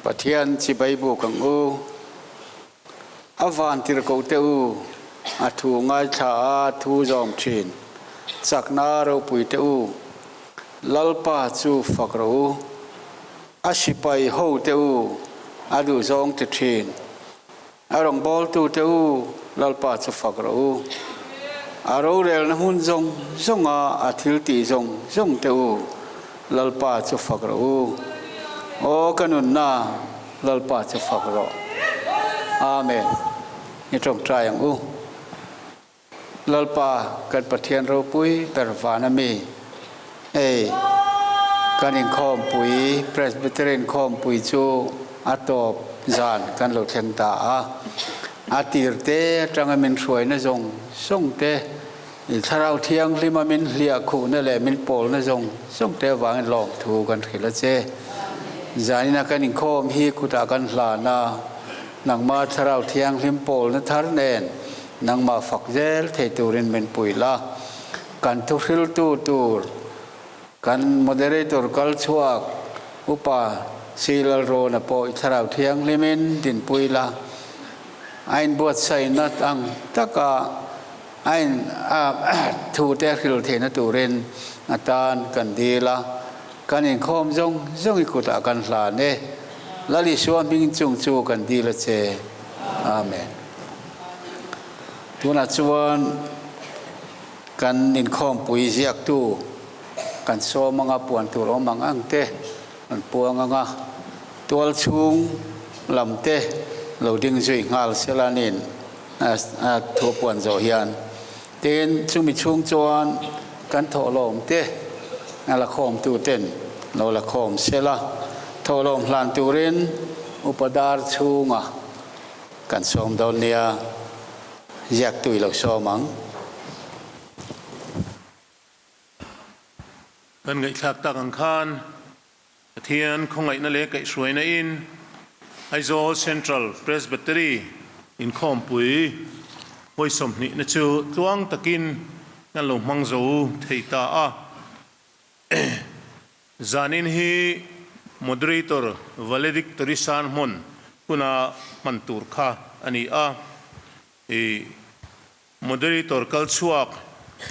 Pathian chibai buk ang u. A vantirhkoh te u, a thu ngaithla a thu zawm thin. Chakna ropui te u, Lalpa chu fak rawh u. A sipai ho te u, a duhzawng ti thin. A rawngbawltu te u, Lalpa chu fak rawh u. A rorelna hmun zawng zawnga a thil tih zawng zawng te u, Lalpa chu fak rawh u. Aw ka nunna, Lalpa chu fak rawh. Amen. I tawngtai ang u. Lalpa kan Pathian ropui ber van a mi. Hei kan inkhawmpui Presbyterian inkhawmpui chu a tawp zan kan lo thleng ta a. A tir te atanga min hruaina zawng zawng te, i Thlarau Thianghlima min hliah khuhna leh min pawlna zawng zawng te avangin lawmthu kan hrilh a che. Zanina kan inkhawm hi kutah kan hlan a, nangma Thlarau Thianghlim pawlna thar nen nangmah fak zel thei turin min pui la. Kan thuhriltu tur, kan moderator kal chhuak Upa Si Lalrawna pawh i Thlarau Thianghlimin dinpui la. A inbuatsaihna ang taka a in thu te hril theihna turin a tan kan dil a, kan inkhawm zawng zawng i kutah kan hlan e. Lal Isua hming chung chu kan dil a che. Amen. Tunah chuan kan inkhawmpui ziaktu kan sawm anga puan tur awm ang ang te kan puang anga tual chhung lam te lo ding zui nghal sela nin a thu puan zawh hian tin chumi chhung chuan kan thawhlawm te a la khawm tu ten lo la khawm sela thawhlawm hlan turin upa dar chhunga kan sawm dawn nia ziak tui lo sawm ang. Kan ngaihthlak tak ang khan Pathian khawngaihna leh kaihhruaina in Aizawl Central Presbytery inkhawmpui hawi sawmhnihna chu tluang takin kan lo hmang zo thei ta a. Zanin hi Moderator Valedictory Sermon huna hman tur kha a ni a. Moderator kal chhuak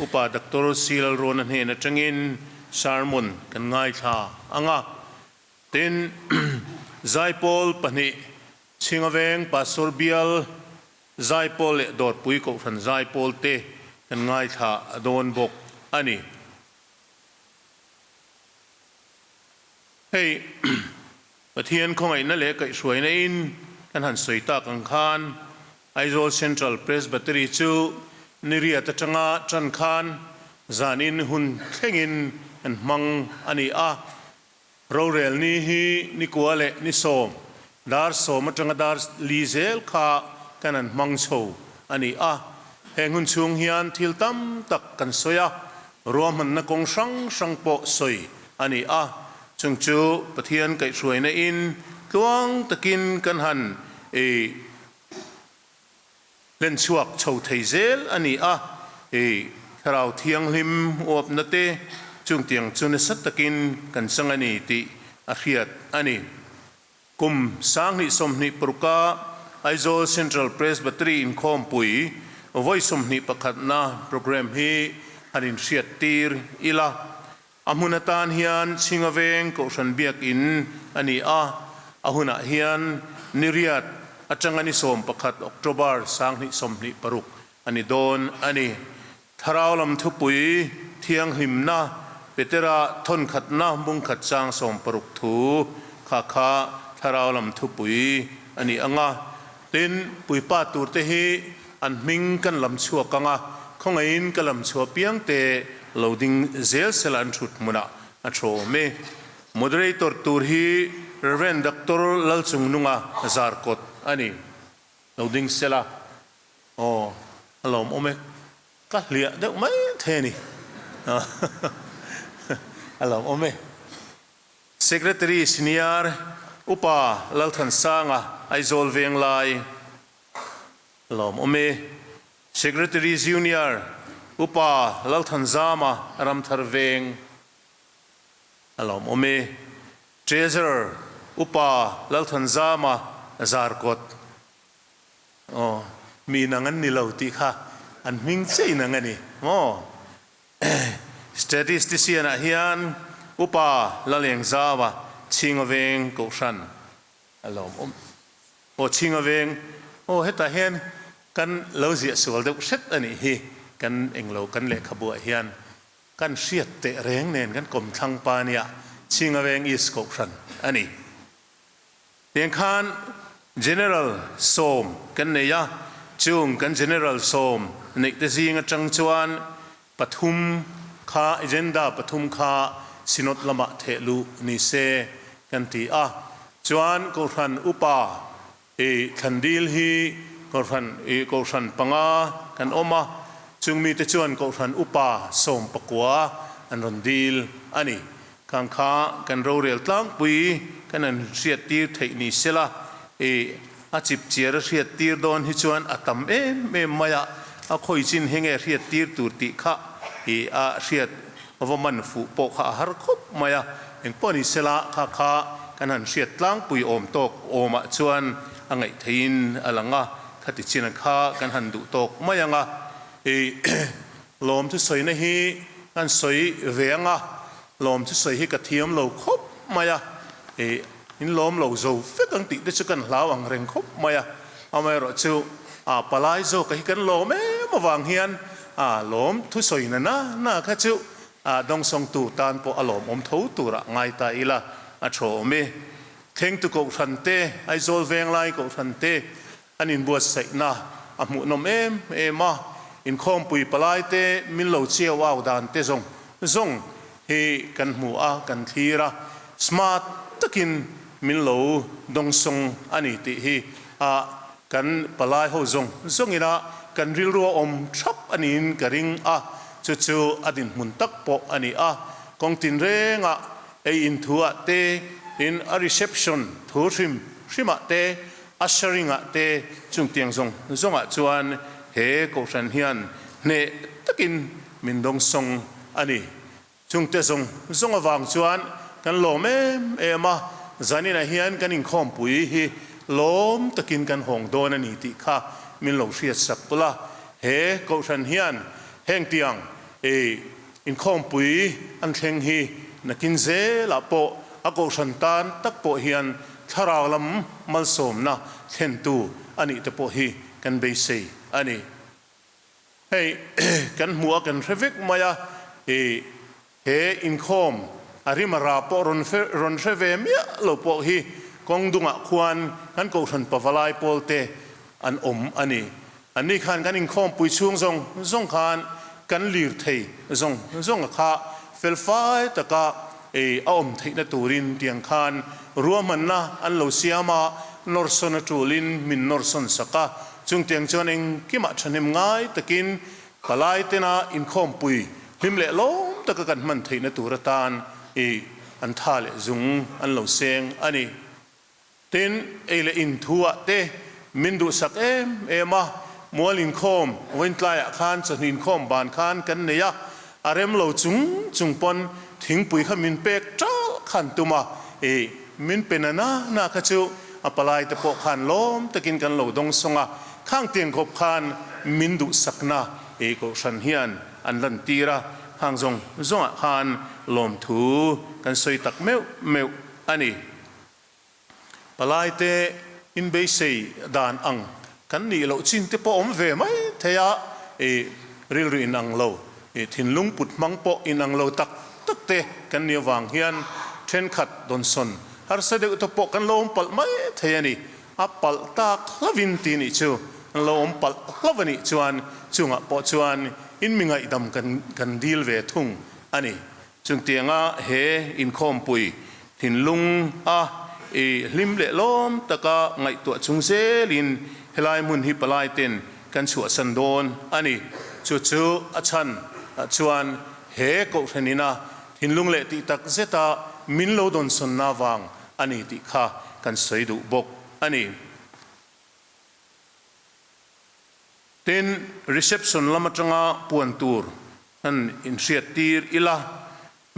Upa Doctor C Lalrawna hnen atangin sermon kan ngaithla ang a. Tin, Zaipawl pahnih, Chhingaveng Pastor Bial Zaipawl leh Dawrpui Kohhran Zaipawl te kan ngaithla dawn bawk a ni. Hei, Pathian khawngaihna leh kaihhruaina in kan han sawi tak ang khan Aizawl Central Presbytery chu niriat atanga tan khan zanin hun thlengin an hmang a ni a. Rorel ni hi nikua leh ni sawm, dar sawm atanga dar li zel kha kan han hmang chho a ni a. Heng hun chhung hian thil tam tak kan sawi a, ruahmanna kawng hrang hrang pawh sawi a ni a. Chung chu Pathian kaihhruaina in tluang takin kan han ei Hlen chhuak chho thei zel a ni a, i Thlarau Thianghlim uapna te chungtiang chu nasa takin kan chang a ni tih a hriat a ni. Kum 2026 a Aizawl Central Presbytery inkhawmpui vawi 21 na programme hi han inhriat tir ila. A hmun atan hian Chhinga Veng Kohhran Biakinn a ni a, a hunah hian niriat atanga ni 11 October 2026 a ni dawn a ni. Thlarau lam thupui thianghlimna Petera thawnkhatna bungkhat chang 60 thu kha kha thlarau lam thupui a ni ang a. Tin, puipa turte hi an hming kan lam chhuak ang a, khawngaihin ka lam chhuah piang te lo ding zel sela an thut hmunah a thawm e. Moderator tur hi Rev. Doctor Lalchungnunga Zarkawt a ni. Lo ding sela aw a lawmawm e. Ka hliah deuh mai thei a ni. A lawmawm e. Secretary Senior Upa Lalthansanga Aizawl Venglai lawmawm e. Secretary Junior Upa Lalthanzama Ramthar Veng a lawmawm e. Treasurer Upa Lalthanzama Zarkawt. Aw, mi inang an ni lo tih kha an hming chiah inang a ni maw? Statistician ah hian Upa Lalengzaua Chhinga Veng Kohhran a lawm awm. Aw Chhinga Veng, aw hetah hian kan lo ziah sual deuh hret a nih hi, kan englo kan lehkhabuah hian kan hriat teh reng nen kan kawmthlang pa nia Chhinga Veng East Kohhran a ni. Tiang khan General sawm kan nei a, chung kan General sawm neih te zing atang chuan pathum kha agenda pathum kha Synod lamah theh luh ni se kan ti a. Chuan Kohhran Upa i thlandil hi Kohhran i Kohhran panga kan awm a, chung mite chuan Kohhran Upa 19 an rawn dil a ni. Khang kha kan rorel tlangpui kan han hriattir theih ni sela, i a chipchiar a hriattir dawn hi chuan a tam em em mai a, a khawi chin hi nge hriattir tur tih kha i a hriat va man fuh pawh kha a har khawp mai a, engpawh ni sela kha kha kan han hriat tlangpui awm tawk awmah chuan a ngaih theihin a lang a, khati chin kha kan han duh tawk mai ang a, i lawm thusawina hi kan sawi ve ang a. Lawm chu sawi hi ka thiam lo khawp mai a, ih in lawm lo zo vek ang tih te chu kan hlau ang reng khawp mai a, amaherawh chu a palai zawka hi kan lawm em avang hian a lawm thusawi na na na kha chu a dawngsawngtu tan pawh a lawmawm tho turah ngai ta ila a thaw awm e. Thlengtu Kohhran te, Aizawl Venglai Kohhran te An inbuatsaihna a hmuhnawm em em a, inkhawmpui palaite min lo chiau au dan te zawng zawng hi kan hmu a, kan thlir a, smart takin min lo dawngsawng a ni tih hi a kan palai ho zawng zawngin a kan rilru a awm thap a niin ka ring a, chu chu a dinhmun tak pawh a ni a, kawng tinrengah ei in thu ah te, tin a reception thu hrim hrimah te Ushering ah te chungtiang zawng zawng ah chuan he kohhran hian hneh takin min dawngsawng a ni. Chungte zawng zawng avang chuan kan lawm em em a, zaninah hian kan inkhawmpui hi lawm takin kan hawng dawn a ni tih kha min lo hriatsak pawlh a. He kohhran hian hengtiang ei Inkhawmpui an thleng hi nakin zelah pawh a kohhran tan tak pawh hian thlarau lam malsawmna thlentu a nih te pawh hi kan beisei a ni. Hei kan hmuh a kan hre vek mai a, i he inkhawm a rim a ra pawh rawn rawn hre ve miah lo pawh hi kawng dungah khuan kan kohhran pavalai pawl te an awm a ni. Anni khan kan inkhawmpui chhung zawng zawng khan kan lir thei zawng zawng a kha felfai taka ei a awm theihna turin tiang khan ruahmanna an lo siam a, nawrsawn a tulin min nawrsawn sak a, chung tiang chuan engkimah thahnem ngai takin palai tena inkhawmpui hlim leh lawm taka kan hman theihna tur atan ei an tha leh zung an lo seng a ni. Tin, ei leh in thu ah te min duhsak em em a, mual inkhawm vawiintlaiah khan chawhni inkhawm ban khan kan nei a, a rem lo chung chung pawn thingpui kha min pek ṭalh khan tum a, i min pe na na na kha chu a palai te pawh khan lawm takin kan lo dawngsawng a, khang tiang khawp khan min duhsakna i kohhran hian an lantir a, khang zawng zawngah khan lawmthu kan sawi tak meuh meuh a ni. Palaite inbeisei dan ang kan nih loh chin te pawh awm ve mai thei a, i rilru inang lo, i thinlung put hmang pawh inang lo tak tak te kan nih avang hian thenkhat dawnsawn harsa deuh te pawh kan lo awm palh mai thei a ni. A palh tak hlavin ti nih chu an lo awm palh hlav a nih chuan chungah pawh chuan in mi ngaihdam kan kan dil ve thung a ni. Chungtianga he inkhawmpui thinlung a i hlim leh lawm taka ngaihtuah chung zelin helai hmun hi palai ten kan chhuahsan dawn a ni. Chu chu a chhan ah chuan he kohhran ina thinlung leh tih tak zeta min lo dawnsawnna vang a ni tih kha kan sawi duh bawk a ni. Tin, reception lam atanga puan tur han inhriattir ila,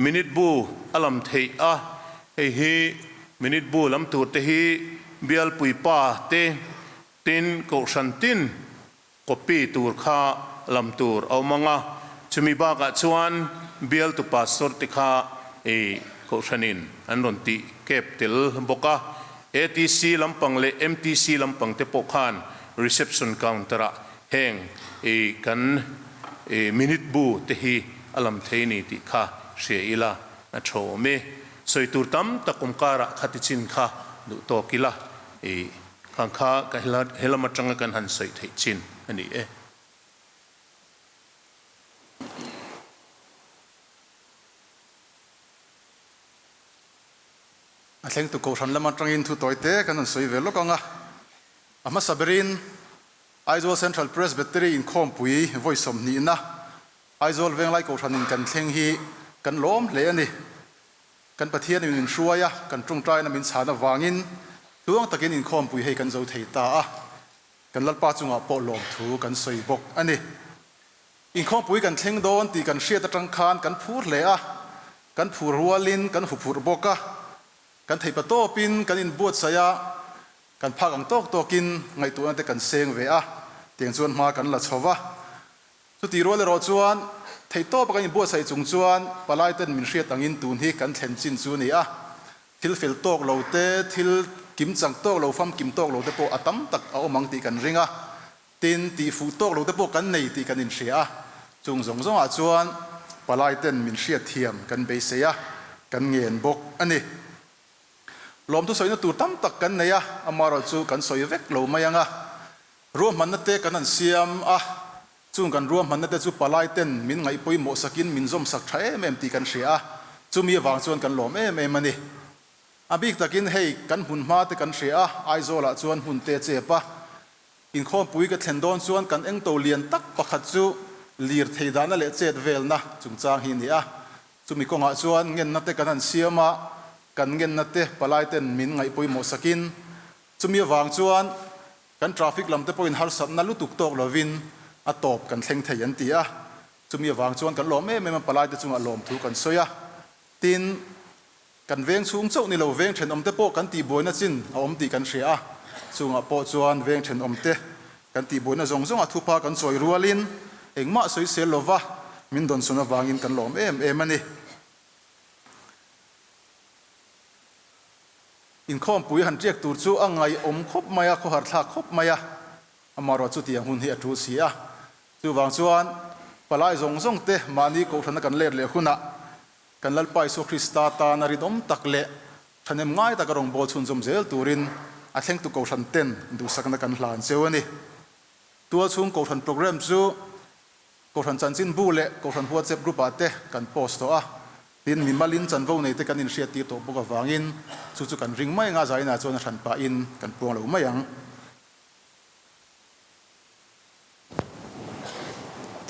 minute bu a lam theih a, hei hi Minute bu lam tur te hi Bialpui pa te tin Kohhran tin copy tur kha lam tur a awm ang a, chumi bakah chuan Bialtu Pastor te kha i Kohhranin an rawn tih kep tel bawk a, ATC lampang leh MTC lampang te pawh khan reception counter ah heng i kan i minute bu te hi a lam thei ni tih kha hria ila a tha awm e. Sawi tur tam tak awm karah khati chin kha duh tawk ila i khang kha ka helam atanga kan han sawi theih chin a ni e. A thlengtu Kohhran lam atangin thu tawi te kan rawn sawi ve lawk ang a. A hmasa berin Aizawl Central Presbytery inkhawmpui vawi sawmhnihna Aizawl Venglai Kohhranin kan thleng hi kan lawm hle a ni. Kan Pathianin min hruai a, kan tawngtaina min chhan avangin tluang takin inkhawmpui hei kan zo thei ta a, kan Lalpa chungah pawh lawmthu kan sawi bawk a ni. Inkhawmpui kan thleng dawn tih kan hriat atang khan kan phur hle a, kan phur rualin kan huphurh bawk a, kan theihpa tawpin kan inbuatsaih a, Kan phak ang tawk tawkin ngaihtuahna te kan seng ve a, tiang chuan hma kan la chho va. Chutih rual erawh chuan theihtawpa kan inbuatsaih chung chuan palai ten min hriat angin tun hi kan thlen chin chu a ni a. Thil fel tawk lo te, thil kim chang tawk lo, famkim tawk lo te pawh a tam tak a awm ang tih kan ring a. Tin, tih fuh tawk lo te pawh kan nei tih kan inhria a. Chung zawng zawngah chuan palai ten min hriatthiam kan beisei a, kan ngen bawk a ni. Lawmthu sawina tur tam tak kan nei a, amaherawh chu kan sawi vek lo mai ang a. Ruahmanna te kan han siam a, chung kan ruahmanna te chu palai ten min ngaih pawimawh sakin min zawm sak tha em em tih kan hria a, chumi avang chuan kan lawm em em a ni. A bik takin hei kan hmun hma te kan hria a, Aizawlah chuan hmun te chep a, inkhawmpui ka thlen dawn chuan kan engto lian tak pakhat chu lirthei dahna leh chet velna chungchang hi a ni a, Chumi kawngah chuan ngenna te kan han siam a, kan ngenna te palai ten min ngaih pawimawh sakin, chumi avang chuan kan traffic lam te pawhin harsatna lutuk tawk lovin a tawp kan thleng thei an ti a. Chumi avang chuan kan lawm em em a, palai te chungah lawmthu kan sawi a. Tin, kan veng chhung chauh ni lo veng thenawm te pawh kan tihbuaina chin a awm tih kan hria a, chungah pawh chuan veng thenawm te Kan tihbuaina zawng zawngah thupa kan chawi rualin engmah sawisel lova min dawnsawn avangin kan lawm em em a ni. Inkhawmpui han tiak tur chu a ngaihawm khawp mai a, khawhar thlak khawp mai a, amaherawh chu tiang hun hi a tul si a. Chuvang chuan palai zawng zawng te mahni kohhrana kan let leh hunah kan Lalpa Isua Krista tana rinawm tak leh Thahnem ngai taka rawngbâwl chhunzawm zel turin a thlengtu Kohhran ten duhsakna kan hlan cheu a ni. Tualchhung Kohhran programme chu Kohhran chanchinbu leh Kohhran WhatsApp group ah te kan post tawh a, tin mimalin chanvo nei te kan inhriattir tawh bawk avangin chu chu kan ring mai anga zainah chuan a hran pahin kan puang lo mai ang.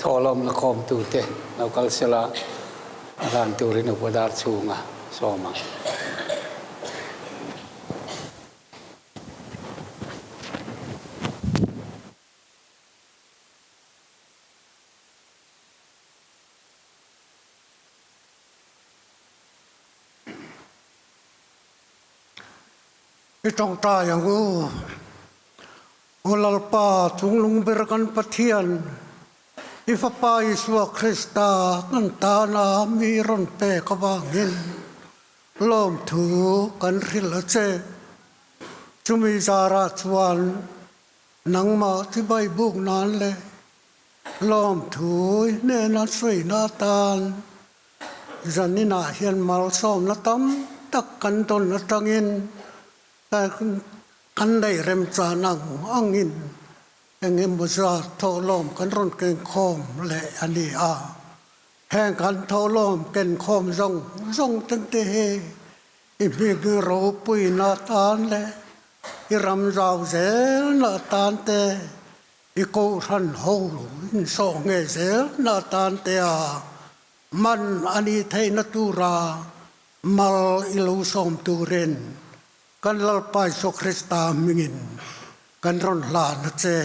Thawhlawmna khawmtute lo kal sela a hlan turin Upa Dar chhunga sawm ang. I tawngtai ang u. Aw Lalpa, chunglung ber kan Pathian, i Fapa Isua Krista kan tana mi rawn pek avangin lawmthu kan hrilh a che. Chumi zarah chuan nangmah chibai buk nan leh lawmthu i hnena sawina atan zaninah hian malsawmna tam tak kan dawn atangin Kan neih remchan ang angin eng emaw zat thawhlawm kan rawn kenkhawm leh a ni a. Heng kan thawhlawm kenkhawm zawng zawng te hi i hming ropuina atan leh i ram zau zelna atan te, i kohhran ho insawh nge zelna atan te a man a nih theihna tura mal i lo sawm turin Kan Lalpa Isua Krista hmingin kan rawn hlan a che.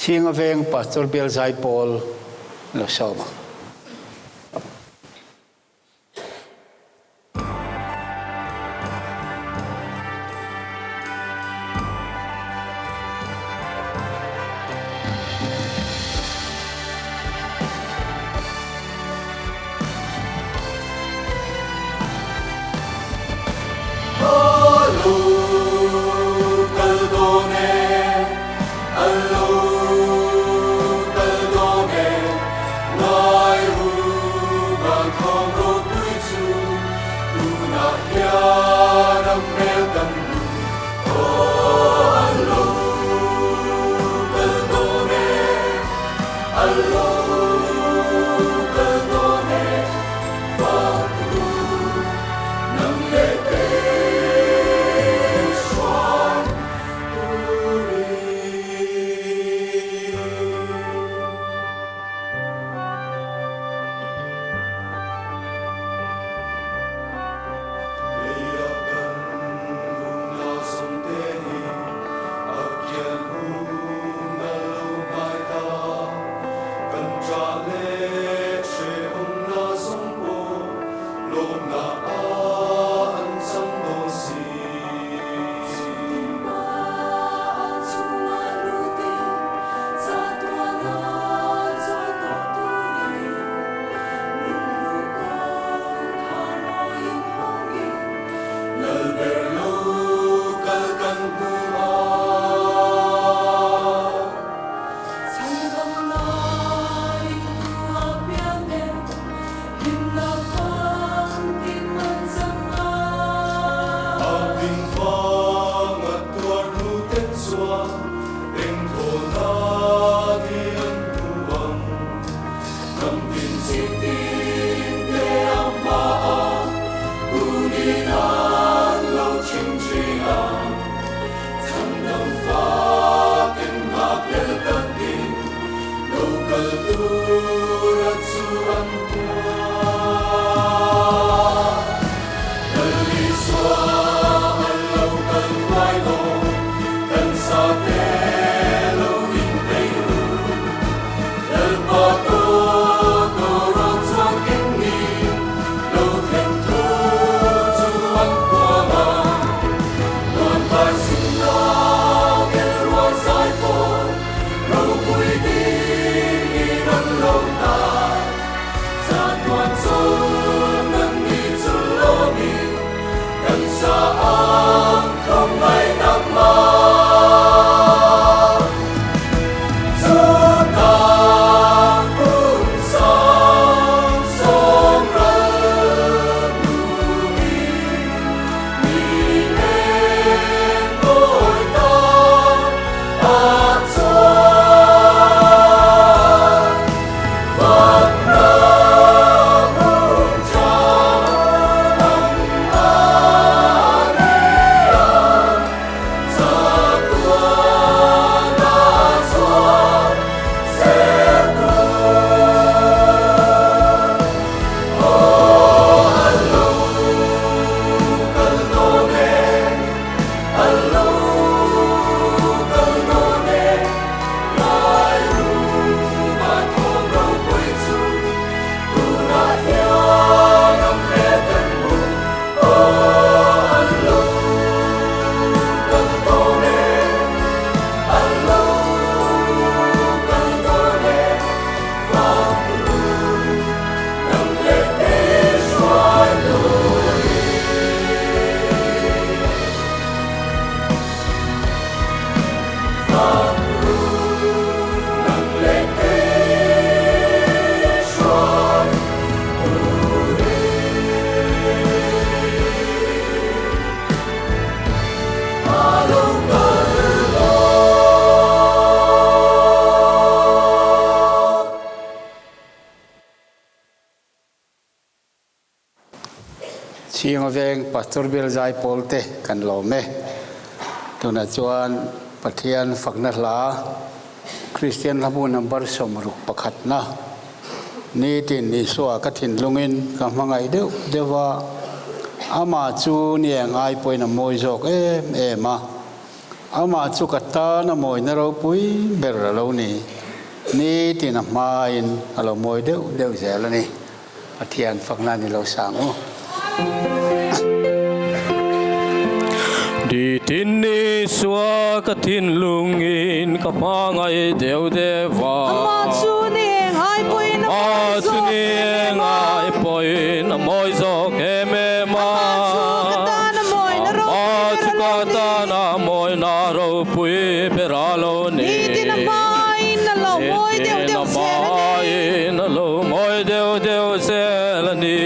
Chhinga Veng Pastor Bial Zaipawl lo sawm ang. Chhinga Veng Pastor Bial Zaipawl te kan lawm e. Tunah chuan Pathian fakna hla Kristian Hlabu number 61 na nitin Isua ka thinlungin ka hmangaih deuh deuh a, amah chu ni eng ai pawhin a mawi zawk em em a. Amah chu ka tana mawina ropui ber a lo ni. Nitin a hmain a lo mawi deuh deuh zel a ni. Pathian fakna ni lo sang u. Ditin ni sua ka thinlungin ka hmangaih deuh deuh a. Amah chu ni eng ai pawhin a mawi zawk em em a. Amah chu ni eng ai pawhin a mawi zawk em em a. Amah chu ka tan a mawina ropui ber a lo ni. Amah chu ka tan a mawina ropui ber a lo ni. Nitin a hmain a lo mawi deuh deuh zel a ni. Nitin a hmain a lo mawi deuh deuh zel a ni.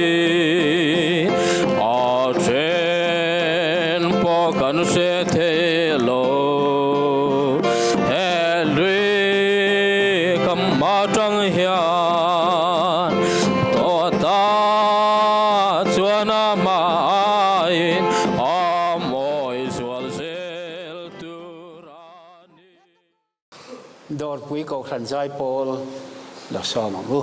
A then pawh kan hre thei lo. He lui kam atang hian tawta chuan amahin a mawi zual zel tur a ni. Dawrpui Kohhran Zaipawl lo sawm ang u.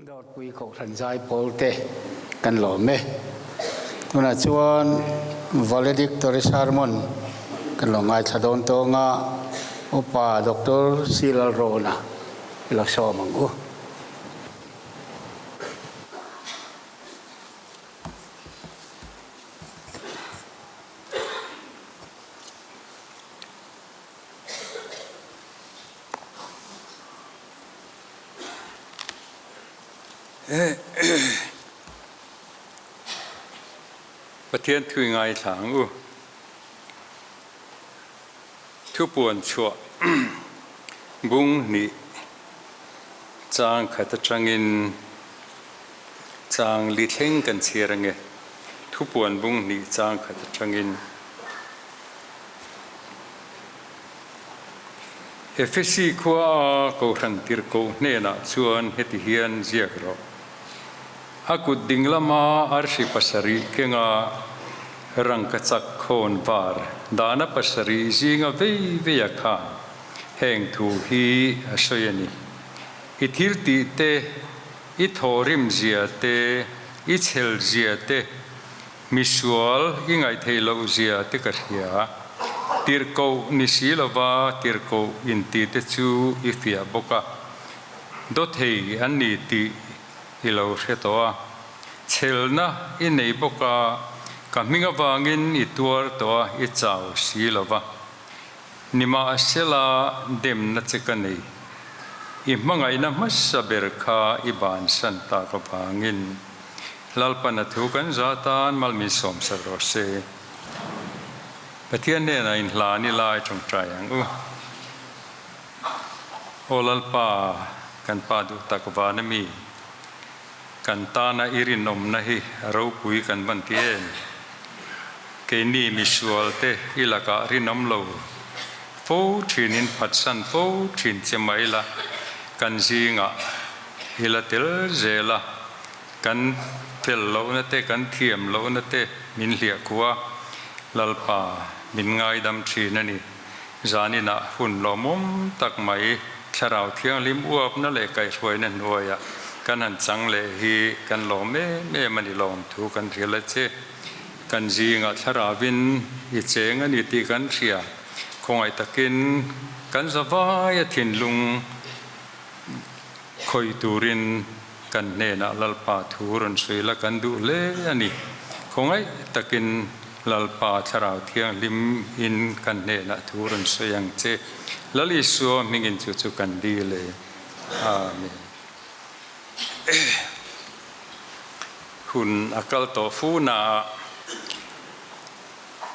Dawrpui Kohhran Zaipawl te kan lawm e. Tunah chuan Valedictory Sermon kan lo ngaithla dawn tawng a, Upa Doctor C Lalrawna i lo sawm ang u. Pathian thui ngaithla ang u. Thupuan chhuah bung hnih chang khat atangin chang li thleng kan chhiar ange. Thupuan bung hnih chang khat atangin. Efesi khua a Kohhran tirhkoh hnenah chuan heti hian ziak rawh, A kut ding lama arsi pasarih kenga rangkachak khawn var dahna pasarih zinga vei veia khan heng thu hi a sawi a ni. I thil tih te, i thawhrim zia te, i chhel zia te, Misual i ngaihtheih loh zia te ka hria. Tirhkoh ni si lova tirhkoh inti te chu i fiah bawk a. Dawthei an ni tih i lo hre tawh a. Chhelna i nei bawk a, ka hming avangin i tuar tawh a, i chau si lova. Nimahsela demna che ka nei. I hmangaihna hmasa ber kha i bansan tak avangin Lalpan a thu kan za tan mal min sawm sak rawh se. Pathian hnenah inhlan ila i tawngtai ang u. Aw Lalpa, kan Pa duh tak van ami, kan tana i rinawmna hi a ropui kan van ti em? Keini misual te i lakah rinawm lo fo thinin phatsan fo thin che mai la, kan zingah i la tel zel a, kan fel lohna te, kan thiam lohna te min hliah khuh a, Lalpa min ngaidam thin a ni. Zaninah hun lawmawm tak mai Thlarau Thianghlim uapna leh kaihhruaina hnuaiah kan han chang leh hi kan lawm em em a ni lawm thu kan hrilh a che. Kan zingah Thlarauvin i cheng a ni tih kan hria. Khawngaih takin kan zavaia thinlung Khawih turin kan hnenah Lalpa thu rawn sawi la kan duh hle a ni. Khawngaih takin Lalpa Thlarau Thianghlim in kan hnenah thu rawn sawi ang che. Lal Isua hmingin chu chu kan dil e. Amen. Hun a kal tawh fu na a,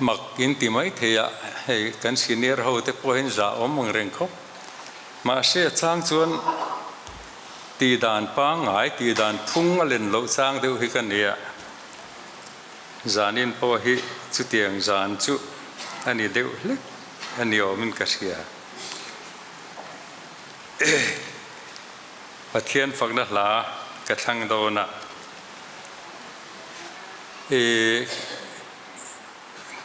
mak in ti mai thei a, hei kan senior ho te pawh hian zah awm ang reng khawp. Mahse a chang chuan tih dan pangngai, tih dan phung a len loh chang deuh hi ka nia. Zanin pawh hi chutiang zan chu a ni deuh hlek a ni awmin ka hria. Pathian fakna hla ka thlang dawn a, i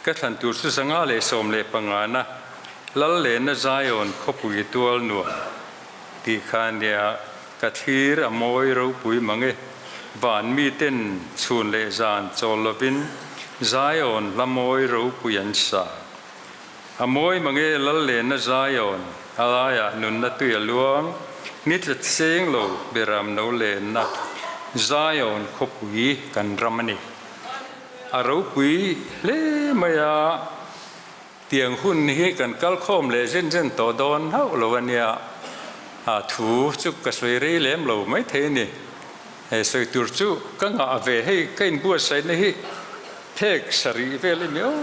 ka thlan tur chu 115 na Lal lehna Zion khawpui tual nuam tih kha a nia, ka thlir a mawi ropui mang e, van miten chhun leh zan chawl lovin Zion hla mawi ropui an sa. A mawi mang e Lal lehna Zion a laiah nunna tui a luang, ni tlat seng lo beram no lenna Zion khawpui kan ram a ni. A ropui hle mai a, tiang hun hi kan kal khawm leh zen zen tawh dawn hauh lo a nia, a thu chu ka sawi rei lem lo maithei a ni. He sawi tur chu ka ngah ve hei ka inbuatsaihna hi phek sarih vel i miau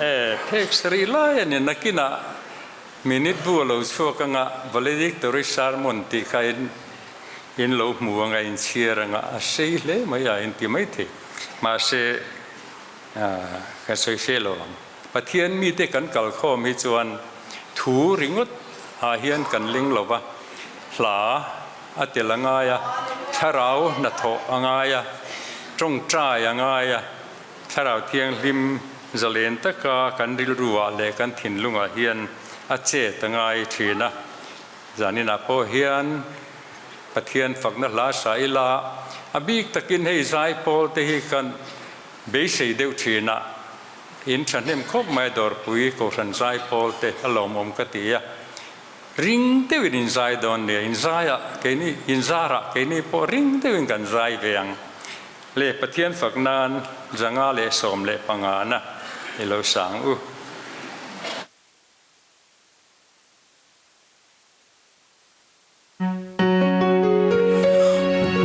e phek sarih lai a ni nakinah minute bu a lo chhuak anga valedictory sermon tih kha in in lo hmu anga in chhiar anga a sei hle mai a in ti mai thei mahse ka sawi hre lo ang Pathian mite kan kalkhawm hi chuan thu ringawt ah hian kan ling lo va, hla a tel a ngai a, thlarau hnathawh a ngai a, tawngtai a ngai a, thlarau thianghlim zalen taka kan rilru ah leh kan thinlung ah hian a chet a ngai thin a. Zaninah pawh hian Pathian fakna hla sa ila, a bik takin hei zaipawl te hi kan beisei deuh thin a, In thahnem khawp mai Dawrpui Kohhran zai pawl te a lawmawm ka ti a, ring deuhin in zai dawn nia, in zaiah keini, in zarah keini pawh ring deuhin kan zai ve ang. Le Pathian fak nan 115 na i lo sang u.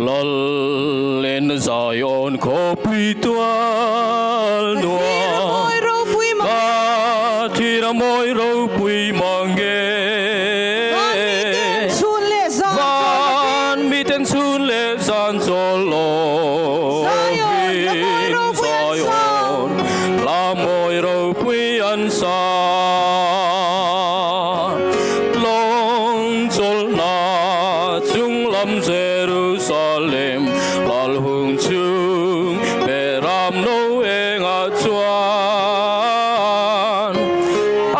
Lal en Zion khawpui tual nuam, Ka thir a mawi ropui mang e. Van miten chhun leh zan chawl lovin, Zion hla mawi ropui an sa. Lawng chawlhna chunglam Jerusalem lal hung chung Beram no engah chuan A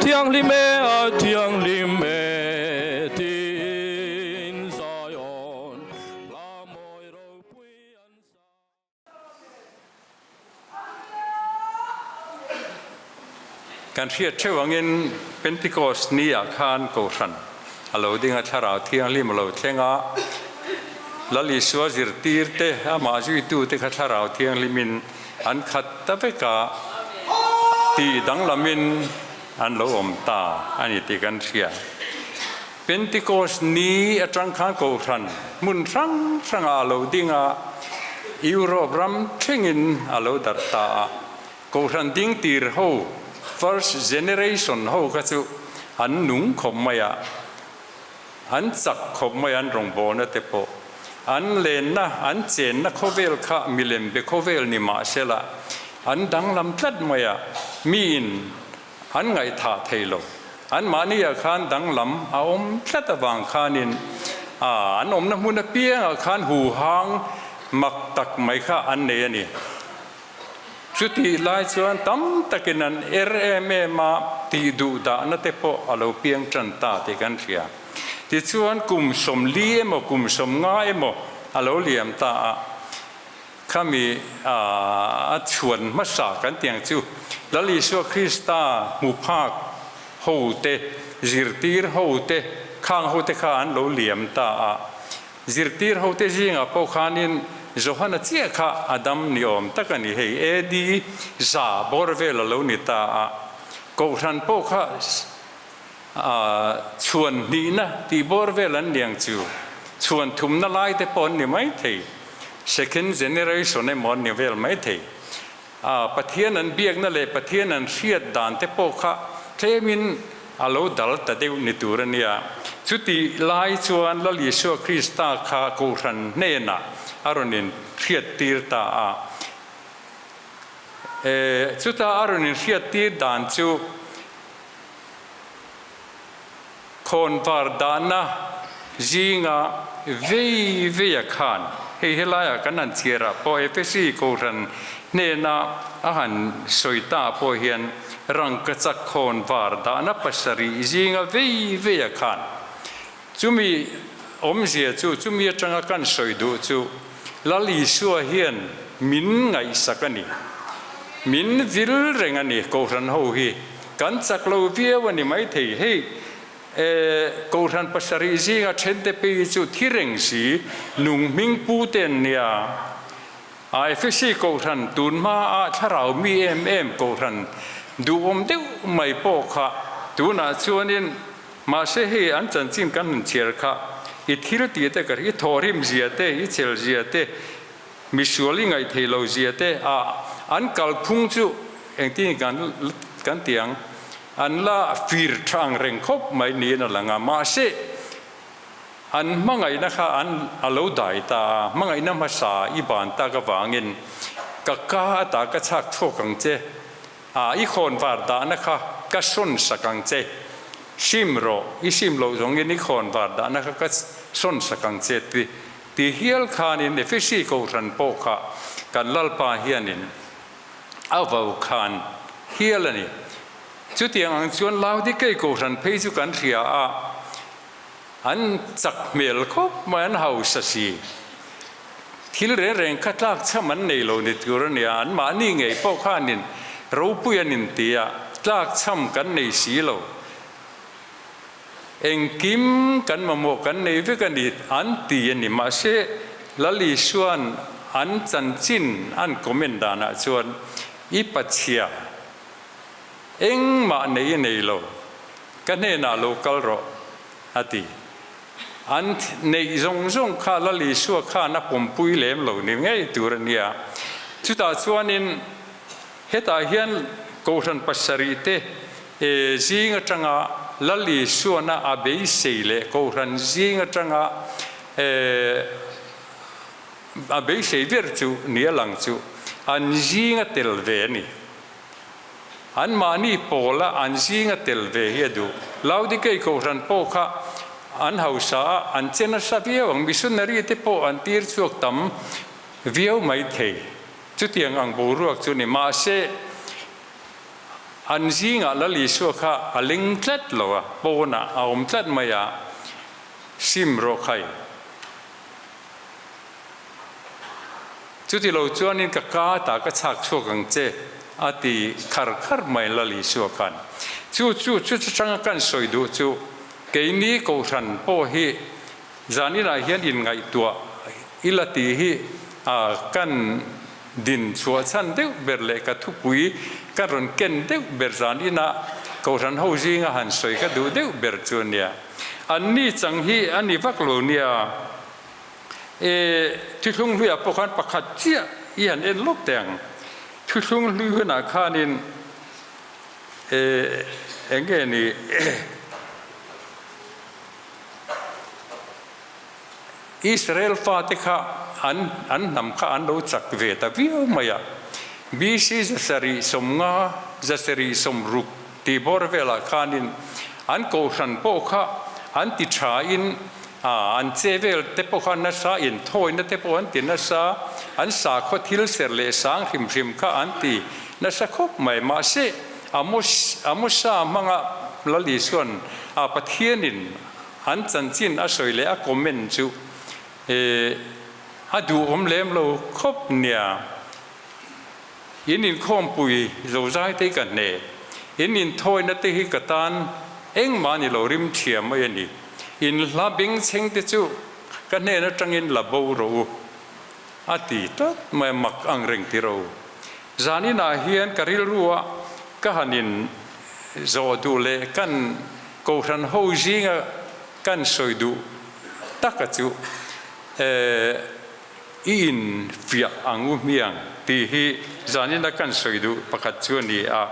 thianghlim e, a thianghlim e tiin Zion hla mawi ropui an sa. Kan hriat theuh angin Pentecost ni ah khan Kohhran a lo ding a, Thlarau Thianghlim a lo thleng a, Lal Isua zirtir te, amah zuitu te kha Thlarau Thianghlimin an khat ta vek a, tih danglamin an lo awm ta a ni tih kan hria. Pentecost ni atang khan Kohhran hmun hrang hrangah a lo ding a, Europe ram thlengin a lo darh ta a. Kohhran ding tir ho, first generation ho kha chu an nung khawp mai a, an chak khawp mai a, an rawngbawlna te pawh. An lenna, an chenna khawvel kha milem be khawvel ni mah sela, an danglam tlat mai a, miin An ngaihthah thei lo. Anmahni ah khan danglam a awm tlat avang khanin an awmna hmun apiangah khan huhang mak tak mai kha an nei a ni. Chutih lai chuan tam takin an er em em a, tih duh dahna te pawh a lo piang tan ta tih kan hria. Tichuan kum 40 emaw kum 50 emaw a lo liam ta a. Khami a chhuan hmasa kan tih ang chu Lal Isua Krista hmu phak ho te, zirtir ho te, khang ho te kha an lo liam ta a. Zirtir ho te zingah pawh khanin Johana chiah kha a dam ni awm tak a ni hei, AD 100 bawr vel a lo ni ta a. Kohhran pawh kha chhuan hnihna tih bawr vel an ni ang chu. Chhuan thumna lai te pawh an ni maithei, second generation emaw an ni vel maithei. A, Pathian an biakna leh Pathian an hriat dan te pawh kha tlemin a lo dal ta deuh ni tur a nia. Chutih lai chuan Lal Isua Krista kha Kohhran hnenah a rawn inhriattir ta a. E, chuta a rawn inhriattir dan chu Khawnvar dahna zinga vei veia khan hei helaiah kan han chhiarah pawh Efesi Kohhran hnena a han sawi ta pawh hian rangkachak khawnvar dahna pasarih zinga vei veia khan chumi awmzia chu chumi atanga kan sawi duh chu Lal Isua hian min ngaihsak a ni. Min vil reng a ni Kohhran ho hi. Kan chak lo viau a ni maithei. Hei e Kohhran pasarih zinga thente phei hi chu thi reng si, nung hming pu te an nia. A Efesi Kohhran tun hma ah thlarau mi em em Kohhran duhawm deuh mai pawh kha tunah chuanin Mahse hei an chanchin kan han chhiar kha i thil tih te ka i thawhrim zia te, i chel zia te, misual i ngaih theih lo zia te ah an kalphung chu engtin kan kan ti ang, an la fir tha ang reng khawp mai niin a lang a. Mahse an hmangaihna kha an a lo dai ta a, hmangaihna hmasa i ban tak avangin ka ka ata ka chhak chhuak ang che. A, i khawnvar dahna kha ka sawn sak ang che. Sim rawh, i sim loh zawngin i khawnvar dahna kha ka sawn sak ang che ti ti hial khanin Efesi Kohhran pawh kha kan Lalpa hianin a vo khan hial a ni. Chutiang ang chuan Laodikei Kohhran phei chu kan hria a, an chak hmel khawp mai, an hausa si. Thil reng reng kha tlak chham an nei lo ni tur a nia, anmahni ngei pawh khanin ropui an inti a, tlak chham kan nei si lo. Engkim kan mamawh kan nei vek a ni an ti a ni. Mahse, Lal Isua'n an chanchin an comment danah chuan i pachhia engmah nei i nei lo, ka hnenah lo kal rawh a ti. An neih zawng zawng kha Lal Isua khan a pawmpui lem lo ni ngei tur a nia. Chutah chuanin hetah hian Kohhran pasarih te zing atanga Lal Isuana a beisei leh Kohhran zing atanga a beisei ber chu ni a lang chu an zinga tel ve a ni. Anmahni pawla an zinga tel ve hi a duh. Laodikei Kohhran pawh kha an hausa a, an che nasa viau ang. Missionary te pawh an tir chhuak tam viau mai thei. Chutiang ang boruak chu ni. Mahse, an zingah Lal Isua kha a ling tlat lo a, pawnah a awm tlat mai a, sim rawh khai. Chuti lo chuanin ka ka ta ka chhak chhuak ang che, a ti khar khar mai Lal Isua khan. Chu chu chu chutanga kan sawi duh chu keini Kohhran pawh hi zaninah hian inngaihtuah ila tih hi kan din chhuah chhan deuh ber leh ka thupui ka rawn ken deuh ber zaninah Kohhran ho zinga han sawi ka duh deuh ber chu a nia. Anni chang hi a ni vak lo nia. E, thuthlung hluiah pawh khan pakhat chiah i han en lawk teh ang. Thuthlung hlui hunah khanin e, eng nge ni Israel fate kha an an hnam kha an lo chak ve ta viau mai a. BC 750, 760 tih bawr velah khanin an kohhran pawh kha an ti thain an che vel te pawh kha nasa, inthawina te pawh an ti nasa, an sakhaw thil ser leh sang hrim hrim kha an ti nasa khawp mai. Mahse, Amos, Amosa hmanga Lal Isua'n a Pathianin an chanchin a sawi leh a comment chu a duhawm lem lo khawp nia. In inkhawmpui zozai te hi ka hne. In inthawina te hi ka tan engmah ni lo rim thiam mai a ni. In hla bengchheng te chu ka hnen atangin la bo rawh u a ti tlat mai a, mak ang reng ti ro. Zaninah hian ka rilrua ka han in zawh duh leh kan kohhran ho zinga kan sawi duh. taka chu i infiah ang u hmiang tih hi zanina kan sawi duh pakhat chu a ni a.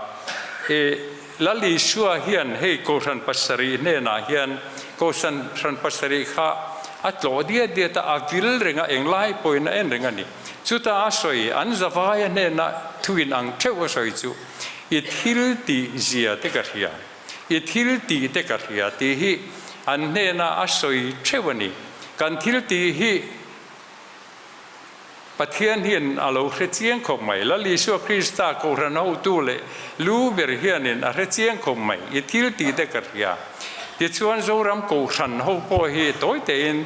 I Lal Isua hian hei Kohhran pasarih hnenah hian Kohhran hran pasarih kha a tlawh diat diat a, a vil reng a, englai pawhin a en reng a ni. Chuta a sawi, an zavaia hnena thu in ang theuh a sawi chu, I thil tih zia te ka hria, i thil tih te ka hria tih hi an hnena a sawi theuh a ni. Kan thil tih hi Pathian hian a lo hre chiang khawp mai. Lal Isua Krista Kohhran hotu leh lu ber hianin a hre chiang khawp mai. I thil tih te ka hria. Tichuan Zoram Kohhran ho pawh hi tawi tein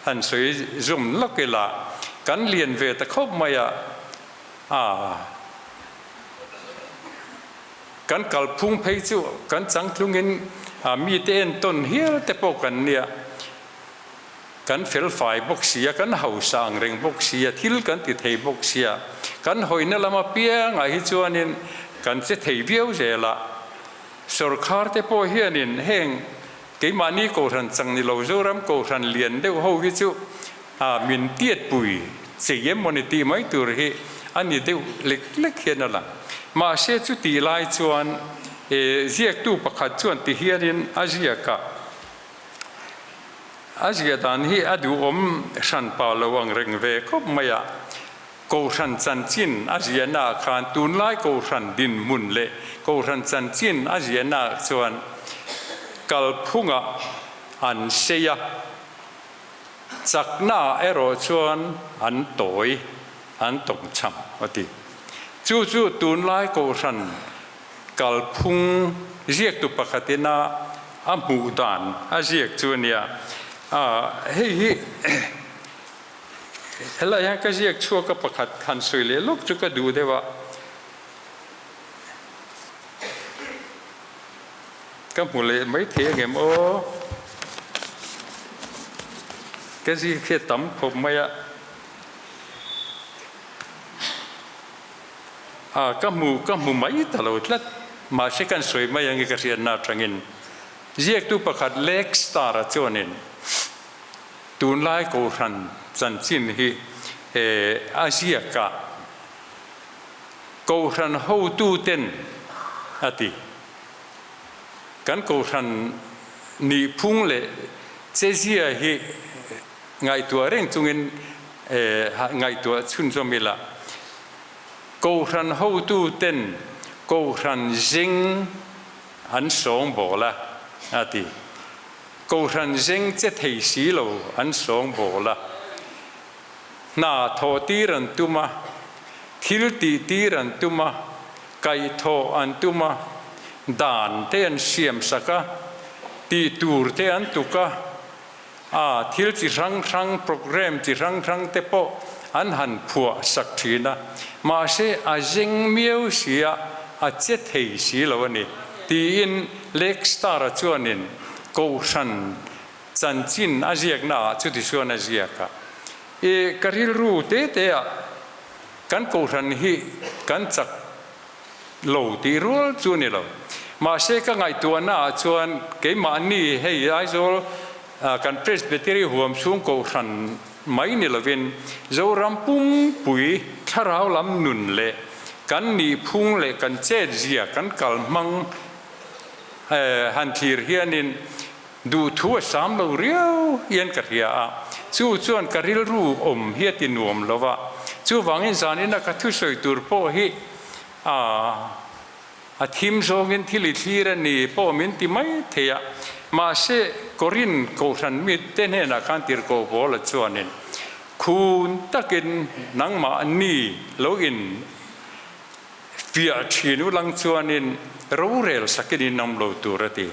han sawi zum lawk ila, kan lian ve ta khawp mai a, aa kan kalphung phei chu kan changtlungin mite entawn hial te pawh kan nia. Kan felfai bawk sia, kan hausa ang reng bawk sia, thil kan ti thei bawk sia, kan hawina lam apiangah hi chuanin kan che thei viau zel a. Sawrkhar te pawh hianin heng keimahni Kohhran chang ni lo Zoram Kohhran lian deuh ho hi chu min tiatpui chei em mawni tih mai tur hi a ni deuh lek lek hian a lang. Mahse chutih lai chuan ziaktu pakhat chuan ti hianin a ziak a. A zia dan hi a duhawm hran pa lo ang reng ve khawp mai a. Kohhran chanchin a ziahnaah khan tunlai Kohhran dinhmun leh Kohhran chanchin a ziahnaah chuan kalphungah an sei a, chaknaah erawh chuan an tawi, an tawngchham a ti. Chu chu tunlai Kohhran Kalphung ziaktu pakhatin a a hmuh dan a ziak chu a nia. Hei hi helai hian ka ziak chhuak a pakhat han sawi leh lawk chu ka duh deuh a. Ka hmu leh mai thei angem aw. Ka ziak hi a tam khawp mai a. A, ka hmu, ka hmu mai ta lo tlat. Mahse kan sawi mai ange ka hriatna atangin. Ziaktu pakhat Lake Star-a chuanin tunlai Kohhran chanchin hi a ziak a, Kohhran hotuten a ti. Kan Kohhran nihphung leh chezia hi ngaihtuah reng chungin ngaihtuah chhunzawm ila. Kohhran hotuten Kohhran zing an sawng bawl a, a ti. Kohhran zing che thei si lo an sawng bawl a. Hna thawh tir an tum a, thil tih tir an tum a, kaihthawh an tum a, dan te an siam sak a, tih tur te an tuk a, A, thil chi hrang hrang, programme chi hrang hrang te pawh an han phuah sak thin a, mahse a zeng miau si a, a che thei si lo a ni, tiin Lake Star-a chuanin Kohhran chanchin a ziaknaah chuti chuan a ziak a. I, ka rilru te te ah kan Kohhran hi kan chak lo tih rual chu a ni lo. Mahse ka ngaihtuahna ah chuan keimahni hei Aizawl kan Presbytery huam chhung kohhran mai ni lovin Zoram pumpui thlarau lam nun leh kan nihphung leh kan chetzia kan kal hmang han thlir hianin duhthu a sam lo riau hian ka hria a, chu chuan ka rilru awm hi a ti nuam lo va, chuvangin zanina ka thusawi tur pawh hi a a thim zawngin thil i thlir a ni pawh min ti mai thei a, mahse Korin Kohhran mite hnenah khan tirhkoh Paula chuanin khun takin nangmah ni lo in fiah thin u lang chuanin rorel sakin in awm lo tur a ti.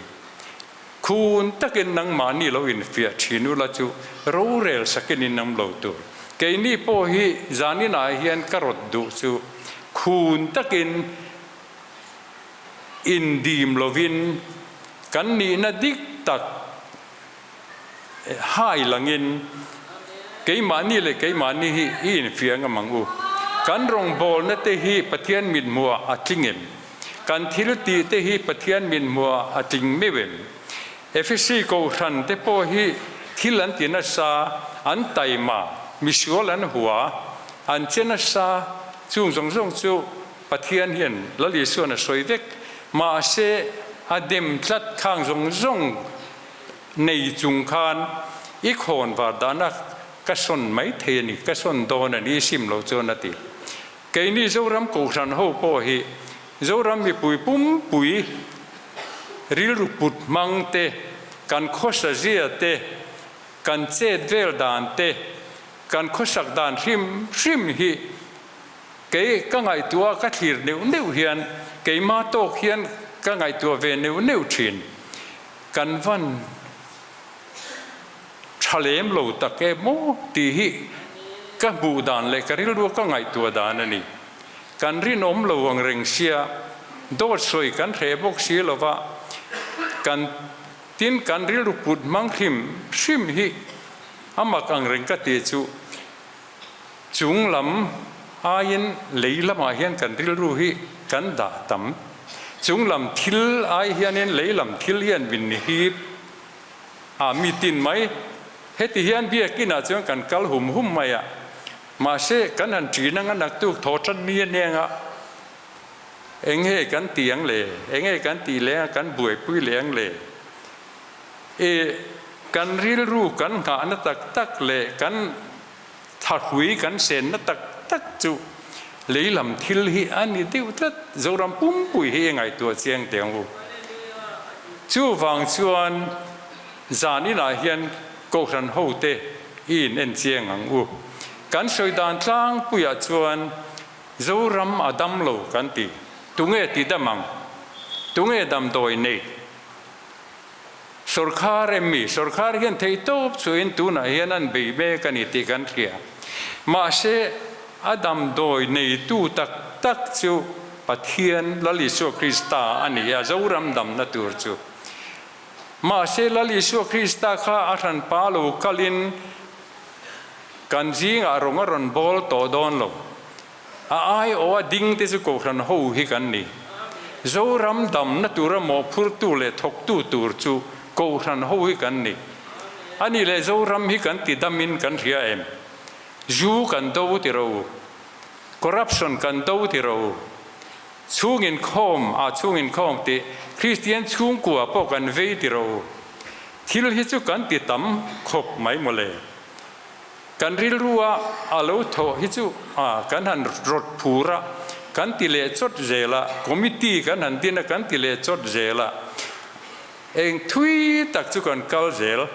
Khun takin nangmahni lo infiah thin ula chu rorel sakin in awm lo tur. Keini pawh hi zaninah hian ka rawt duh chu khun takin indim lovin kan nihna dik tak hai langin keimahni leh keimahni hi i infiah ngam ang u. Kan rawngbawlna te hi Pathian mithmuhah a tling em? Kan thil tih te hi Pathian mithmuhah a tling meuh em? Efesi Kohhran te pawh hi. thil an ti nasa, an taima, misual an hua, an che nasa, chung zawng zawng chu Pathian hian Lal Isuan a sawi vek. Mahse, a dem tlat khang zawng zawng nei chung khan i khawn var dahna ka sawn mai thei a ni, ka sawn dawn a ni, i sim lo chuan a ti. Keini Zoram Kohhran ho pawh hi Zoram mipui pumpui rilru put hmang te, kan khawsa zia te, kan chet vel dan te, kan khawsak dan hrim hrim hi kei ka ngaihtuah ka thlir neuh neuh hian keima tawk hian ka ngaihtuah ve neuh neuh thin. Kan van tha lem lo tak e maw tih hi ka hmuh dan leh ka rilru ka ngaihtuah dan a ni. Kan rinawm lo ang reng sia, dawt sawi kan hreh bawk si lo va, kan tin kan rilru put hmang hrim hrim hi a mak ang reng ka ti chu chung lam aiin lei lamah hian kan rilru hi kan dah tam. Chung lam thil ai hianin lei lam thil hian min hip. A mi tin mai. Heti hian biakinah chuan kan kal hum hum mai a. Mahse, kan han ṭin anga naktuk thaw ṭan mi a neng a, eng nge kan ti ang le? Eng nge kan tih leng a kan buaipui leh ang le? E, kan rilru kan nghahna tak tak leh kan thahrui kan senna tak tak chu lei lam thil hi a ni deuh tlat. Zoram pumpui hi i ngaihtuah chiang teh ang u. Chuvang chuan zan inah hian Kohhran hote i in en chiang ang u. Kan sawi dan tlangpuiah chuan Zoram a dam lo kan ti. Tunge ti dam ang? Tunge damdawi nei? Sawrkhar em mi? Sawrkhar hian theihtawp chuin tunah hian an bei mek a ni tih kan hria. Mahse, a damdawi neitu tak tak chu Pathian Lal Isua Krista a ni a, Zoram damna tur chu. Mahse, Lal Isua Krista kha a hranpa lo kalin kan zingah rawng a rawn bawl tawh dawn lo. A aiawh a ding te chu Kohhran ho hi kan ni. Zoram damna tura mawhphurtu leh thawktu tur chu Kohhran ho hi kan ni. A nih leh Zoram hi kan ti damin kan hria em? Zu kan do ti ro u. Corruption kan do ti ro u. Chhung inkhawm ah chhung inkhawm tih Kristian chhungkua pawh kan vei ti ro u. Thil hi chu kan ti tam khawp mai mawle. Kan rilru a a lo thawh hi chu a kan han rawt phur a, kan ti leh chawt zel a, committee kan han din a kan ti leh chawt zel a, eng thui tak chu kan kal zel.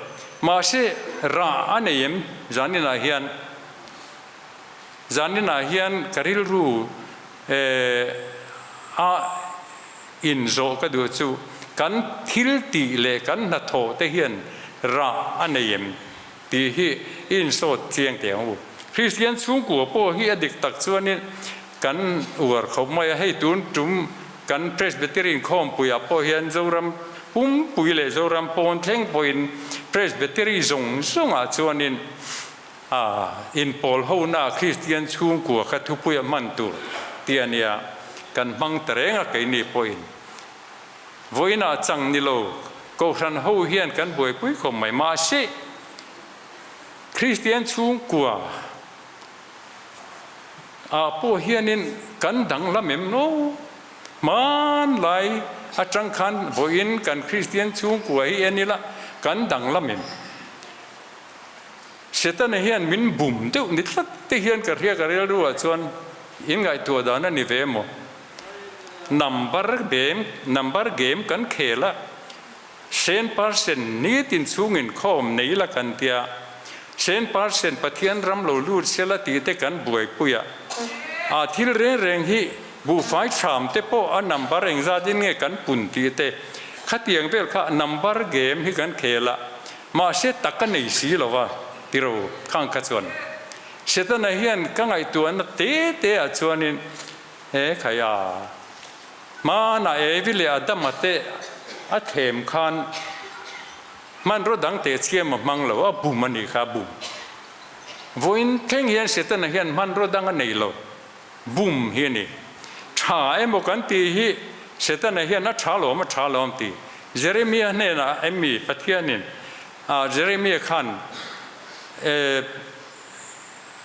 Mahse rah a nei em zaninah hian? Zaninah hian ka rilru a inzawh ka duh chu kan thil tih leh kan hnathawh te hian rah a nei em? Tih hi i insawt chiang teh ang u. Kristian chhungkua pawh hi a dik tak chuanin kan uar khawp mai a, hei tun tum kan Presbyterian khawmpuiah pawh hian Zoram pumpui leh Zoram pawn thleng pawhin Presbytery zawng zawngah chuanin a inpawl hona Kristian chhungkua kha thupuia hman tur tih a nia, kan hmang ta reng a keini pawhin. Vawiinah chang ni lo, Kohhran ho hian kan buaipui khawp mai. Mahse, Kristian chhungkua ah pawh hianin kan danglam em lo. Hmanlai atang khan vawiin kan Kristian chhungkua hi en ila kan danglam em? Setana hian min bum deuh ni tlat te hian ka hria ka rilru ah chuan in ngaihtuah dan a ni ve maw? Number game number game kan khel a, sen percent nitin chhungin khawm nei la kan tia, sen percent Pathian ram lo lut sela tih te kan buaipui a, a thil reng reng hi buhfai thram te pawh a number engzat in nge kan pun tih te khatiang vel kha number game hi kan khel a, mahse tak a nei si lo va tiro khang kha chuan Setana hian ka ngaihtuahna te te ah chuanin He khaia hmanah Evi leh Adama te a thlem khan hmanraw dang teh chhiam a hmang lo, a bum a nih kha a bum. Vawiin thleng hian Setana hian hmanraw dang a nei lo, bum hi a ni. Tha emaw kan tih hi Setana hian a tha lawm a tha lawm ti. Jeremia hnenah emmi Pathianin. Jeremia khan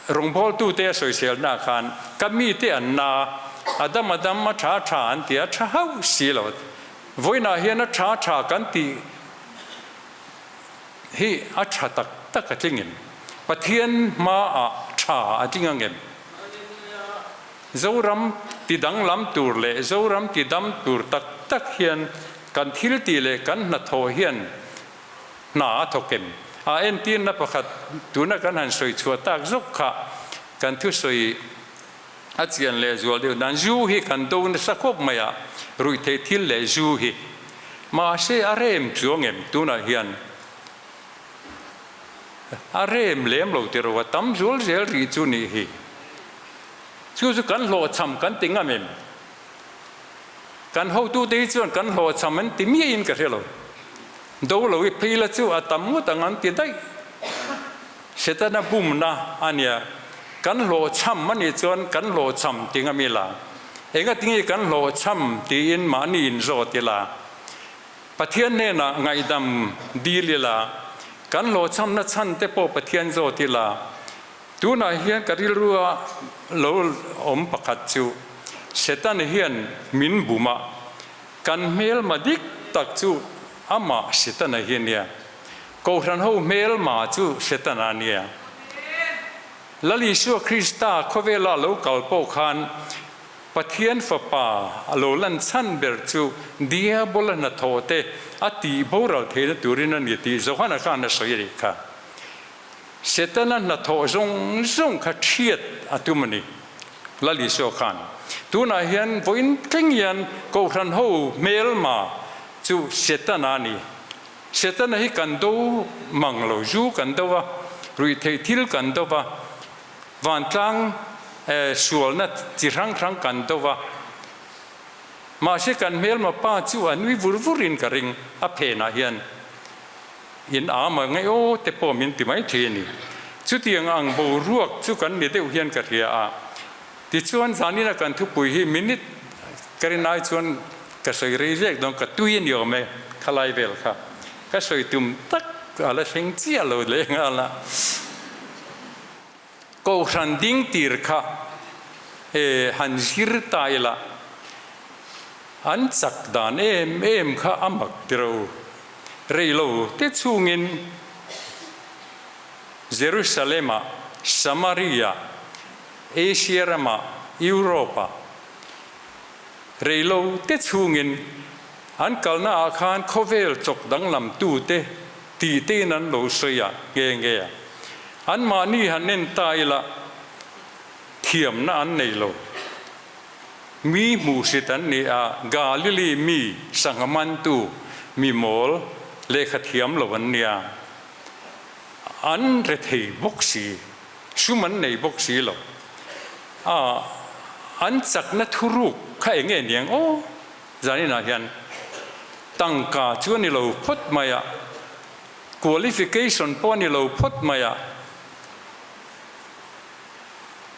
rawngbawltute a sawiselnaah khan ka mite an na a, a dam a dam, a tha a tha an ti a, tha hauh si lo. Vawiinah hian a tha a tha kan tih hi a tha tak tak a tling em? Pathian hmaah tha a tling ang em? Zoram ti danglam tur leh Zoram ti dam tur tak tak hian kan thil tih leh kan hnathawh hian hna a thawk em? A entirna pakhat tuna kan han sawi chhuah tak zawk kha kan thusawi a chian leh zual deuh nan zu hi kan do nasa khawp mai a, ruihtheih thil leh zu hi. Mahse a rem chuang em tunah hian a rem lem lo ti ro a tam zual zel rih chu nih hi. Chu chu kan hlawhchham kan ti ngam em? Kan hotute hi chuan kan hlawhchham an ti miahin ka hre lo. Do lo i phei la chu a tam ngawt ang an ti daih. Setana bumna a nia. Kan hlawhchham a nih chuan kan hlawhchham ti ngam ila. Engatinge kan hlawhchham tiin mahni inzawt ila. Pathian hnenah ngaihdam dil ila. Kan hlawhchhamna chhan te pawh Pathian zawt ila. Tunah hian ka rilrua lo awm pakhat chu Setana hian min bum a, kan hmelma dik tak chu amah Setana hi a nia. Kohhran ho hmelma chu Setana a nia. Lal Isua Krista khawvela lo kal pawh khan Pathian Fapa a lo lan chhan ber chu Diabola hnathawh te a tih boral theihna turin a ni tih Johana khan a sawi a nih kha. Setana hnathawh zawng zawng kha thiat a tum a ni, Lal Isua khan. Tunah hian vawiin thleng hian Kohhran ho hmelma chu Setana a ni. Setana hi kan do mang lo, zu kan do a, ruihtheih thil kan do va, vantlang sualna chi hrang hrang kan do va. Mahse kan hmelma pa chu a nui vur vurin ka ring a phenah hian. In am a nge aw te pawh min ti mai thei a ni. Chutiang ang boruak chu kan ni deuh hian ka hria a. Tichuan zanina kan thupui hi minute ka rin ai chuan ka sawi rei zek dawn ka tui a ni awm e khalai vel kha ka sawi tum tak a la thleng chiah lo leh nghal a. Kohhran ding tir kha e han zir ta ila an chak dan em em kha a mak tiro. Rei lo te chhungin Jerusalem-ah, Samaria, Asia ramah, Europe-ah rei lo te chhungin an kalnaah khan khawvel chawk danglam tute tih tein an lo sawi a nghe nghe a. Anmahni han en ta ila thiamna an nei lo. Mi hmuhsit an ni a, Galili mi sangha mantu mi mawl lehkha thiam lo an nia. An rethei bawk si, sum an nei bawk si lo. A, an chakna thuruk kha eng nge niang aw? Zaninah hian tangka chu a ni lo phawt mai a, qualification pawh a ni lo phawt mai a,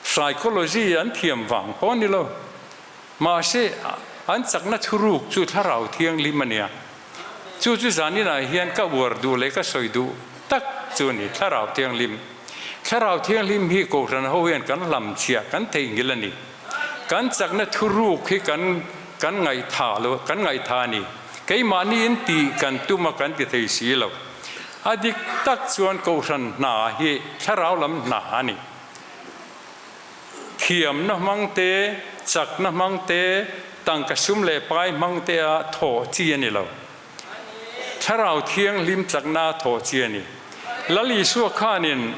Psychology an thiam vang pawh a ni lo. Mahse, an chakna thuruk chu thlarau thianghlim a nia. Chu chu zaninah hian ka uar duh leh ka sawi duh tak chu a ni, thlarau thianghlim. Thlarau thianghlim hi Kohhran ho hian kan hlamchhiah, kan theihnghilh a ni. Kan chakna thuruk hi kan kan ngaihthah lo, kan ngaihthah a ni. Keimahniin tih kan tum a kan ti thei si lo. A dik tak chuan Kohhran hna hi thlarau lam hna a ni. Thiamna hmang te, chakna hmang te, tangka sum leh pai hmang te a thawh chi a ni lo. Thlarau thianghlim chakna a thawh chi a ni. Lal Isua khanin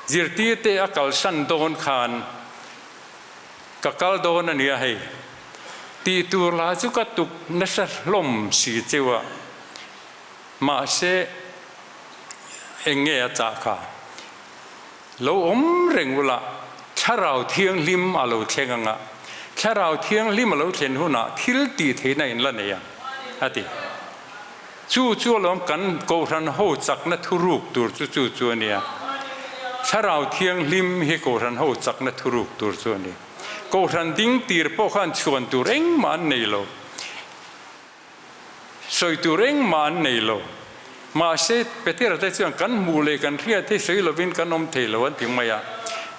zirtirte a kalsan dawn khan, Ka kal dawn a nia hei, tih tur lah chu ka tuk nasa hlawm si cheu a. Mahse, eng nge a chah kha? Lo awm reng ula, Thlarau Thianghlim a lo thleng ang a, Thlarau Thianghlim a lo thlen hunah thil tih theihna in la nei ang, a ti. Chu chu alawm kan Kohhran ho chakna thuruk tur chu chu chu a nia. Thlarau Thianghlim hi Kohhran ho chakna thuruk tur chu a ni. Kohhran ding tir pawh khan chhuan tur engmah an nei lo. Sawi tur engmah an nei lo. Mahse, Petera te chuan kan hmuh leh kan hriat hi sawi lovin kan awm thei lo an ti mai a.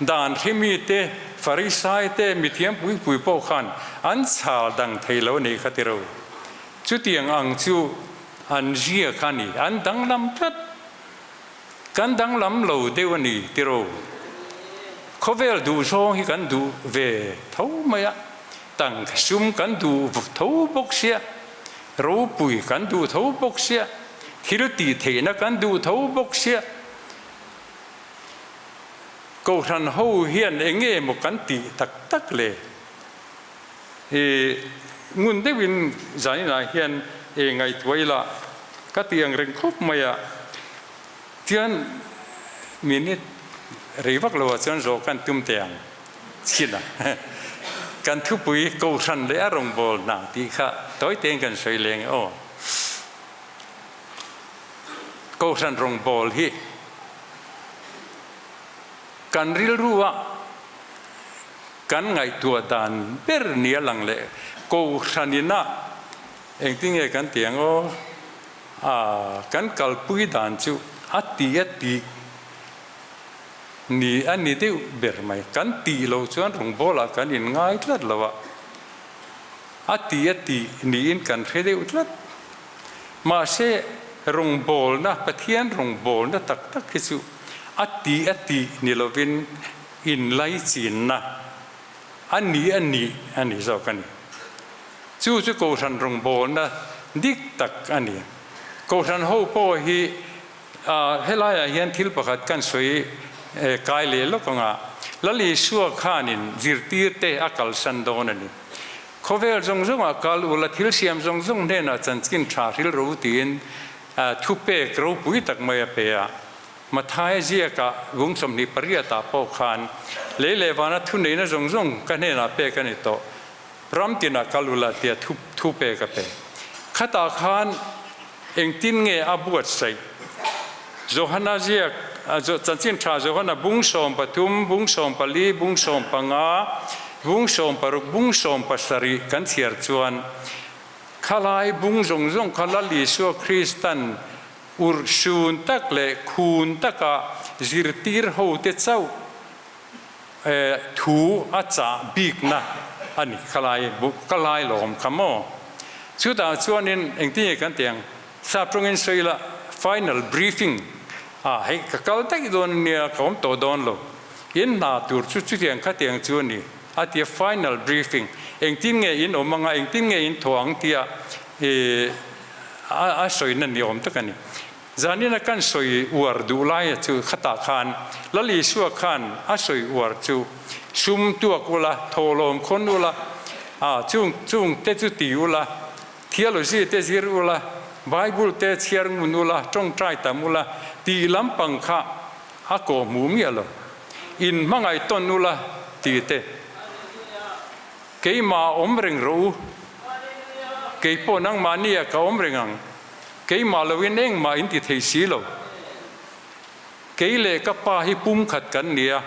Dan hrimi te, Farisai te, mithiam pui pui pawh khan an chhal dang thei lo a nih kha ti ro. Chutiang ang chu an ziak a ni, an danglam tlat. Kan danglam lo deuh a ni ti ro. Khawvel duhzawng hi kan duh ve tho mai a, tangka sum kan duh tho bawk sia, ropui kan duh tho bawk sia, thil tih theihna kan duh tho bawk sia. Kohhran ho hian eng nge maw kan tih tak tak le? I ngun deuhin zaninah hian i ngaihtuah ila ka ti ang reng khawp mai a, chuan minute rei vak lo ah chuan zawh kan tum teh ang chhin a, kan thupui Kohhran leh a rawngbâwl hna tih kha tawi tein kan sawi leng e aw. Kohhran rawngbâwl hi kan rilru ah Kan ngaihtuah dan ber nia lang leh Kohhran inah engtin nge kan ti ang aw? Aa, kan kalpui dan chu a ti a tih ni a ni deuh ber mai. Kan tih loh chuan rawngbawlah kan inngai tlat lo a, a ti a tih niin kan hre deuh tlat. Mahse, rawngbawlna, Pathian rawngbawlna tak tak hi chu a ti a tih ni lovin Inlaichinna a ni a nih a ni zawk a ni. Chu chu Kohhran rawngbawlna dik tak a ni. Kohhran ho pawh hi helaiah hian thil pakhat kan sawi kai leh lawk ang a, Lal Isua khanin zirtirte a kalsan dawn a ni. Khawvel zawng zawngah kal ula thil siam zawng zawng hnenah chanchin tha hril ro tiin thupek ropui tak mai a pe a. Mathaia ziakah vung 28 ah pawh khan lei leh vana thuneihna zawng zawng ka hnenah pek a ni tawh, ram tinah kal ula tia thu thu pek a pe. Khatah khan engtin nge a buatsaih? Johana ziak chanchin tha Johana bung 13, bung 14, bung 15, bung 16, bung 17 kan chhiar chuan khalai bung zawng zawng kha Lal Isua Kristan Urhsun tak leh khun taka zirtir hote chauh thu a chah bikna a ni. Ka lai ka lai lawm kha maw? Chutah chuanin engtin nge kan ti ang? Sap tawngin sawi ila final briefing ah hei ka kal daih dawn ania ka awm tawh dawn lo. In hna tur chu chutiang khatiang chu a ni a ti a final briefing engtin nge in awm anga engtin nge in thawh ang tia i A sawina ni awm tak a ni. Zanina kan sawi uar duh laia chu khatah khan Lal Isua khan a sawi uar chu sum tuak ula, thawhlawm khawn ula, a chung chung te chu ti ula, theology te zir ula, Bible te chhiar ngun ula, tawngtai tam ula tih lampang kha a kawh hmuh miah lo. In hmangaih tawn ula ti te. Keimah awm reng rawh u. Kei pawh nangmahni ah ka awm reng ang. Keimah loin engmah in ti thei si lo. Kei leh ka pa hi pumkhat kan ni a.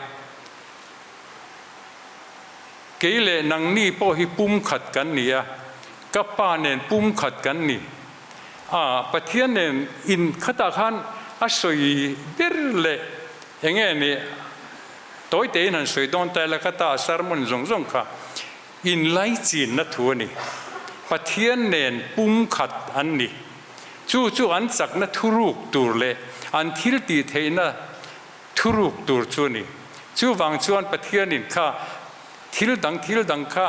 Kei leh nangni pawh hi pumkhat kan ni a. Ka pa nen pumkhat kan ni. A, Pathian nen in khatah khan a sawi ber leh enge ni Tawi tein han sawi dawn ta ila kha ta a sermon zawng zawng kha inlaichinna thu a ni. Pathian nen pumkhat an ni. Chu chu an chakna thuruk tur leh an thil tih theihna thuruk tur chu a ni. Chuvang chuan Pathianin kha thil dang thil dang kha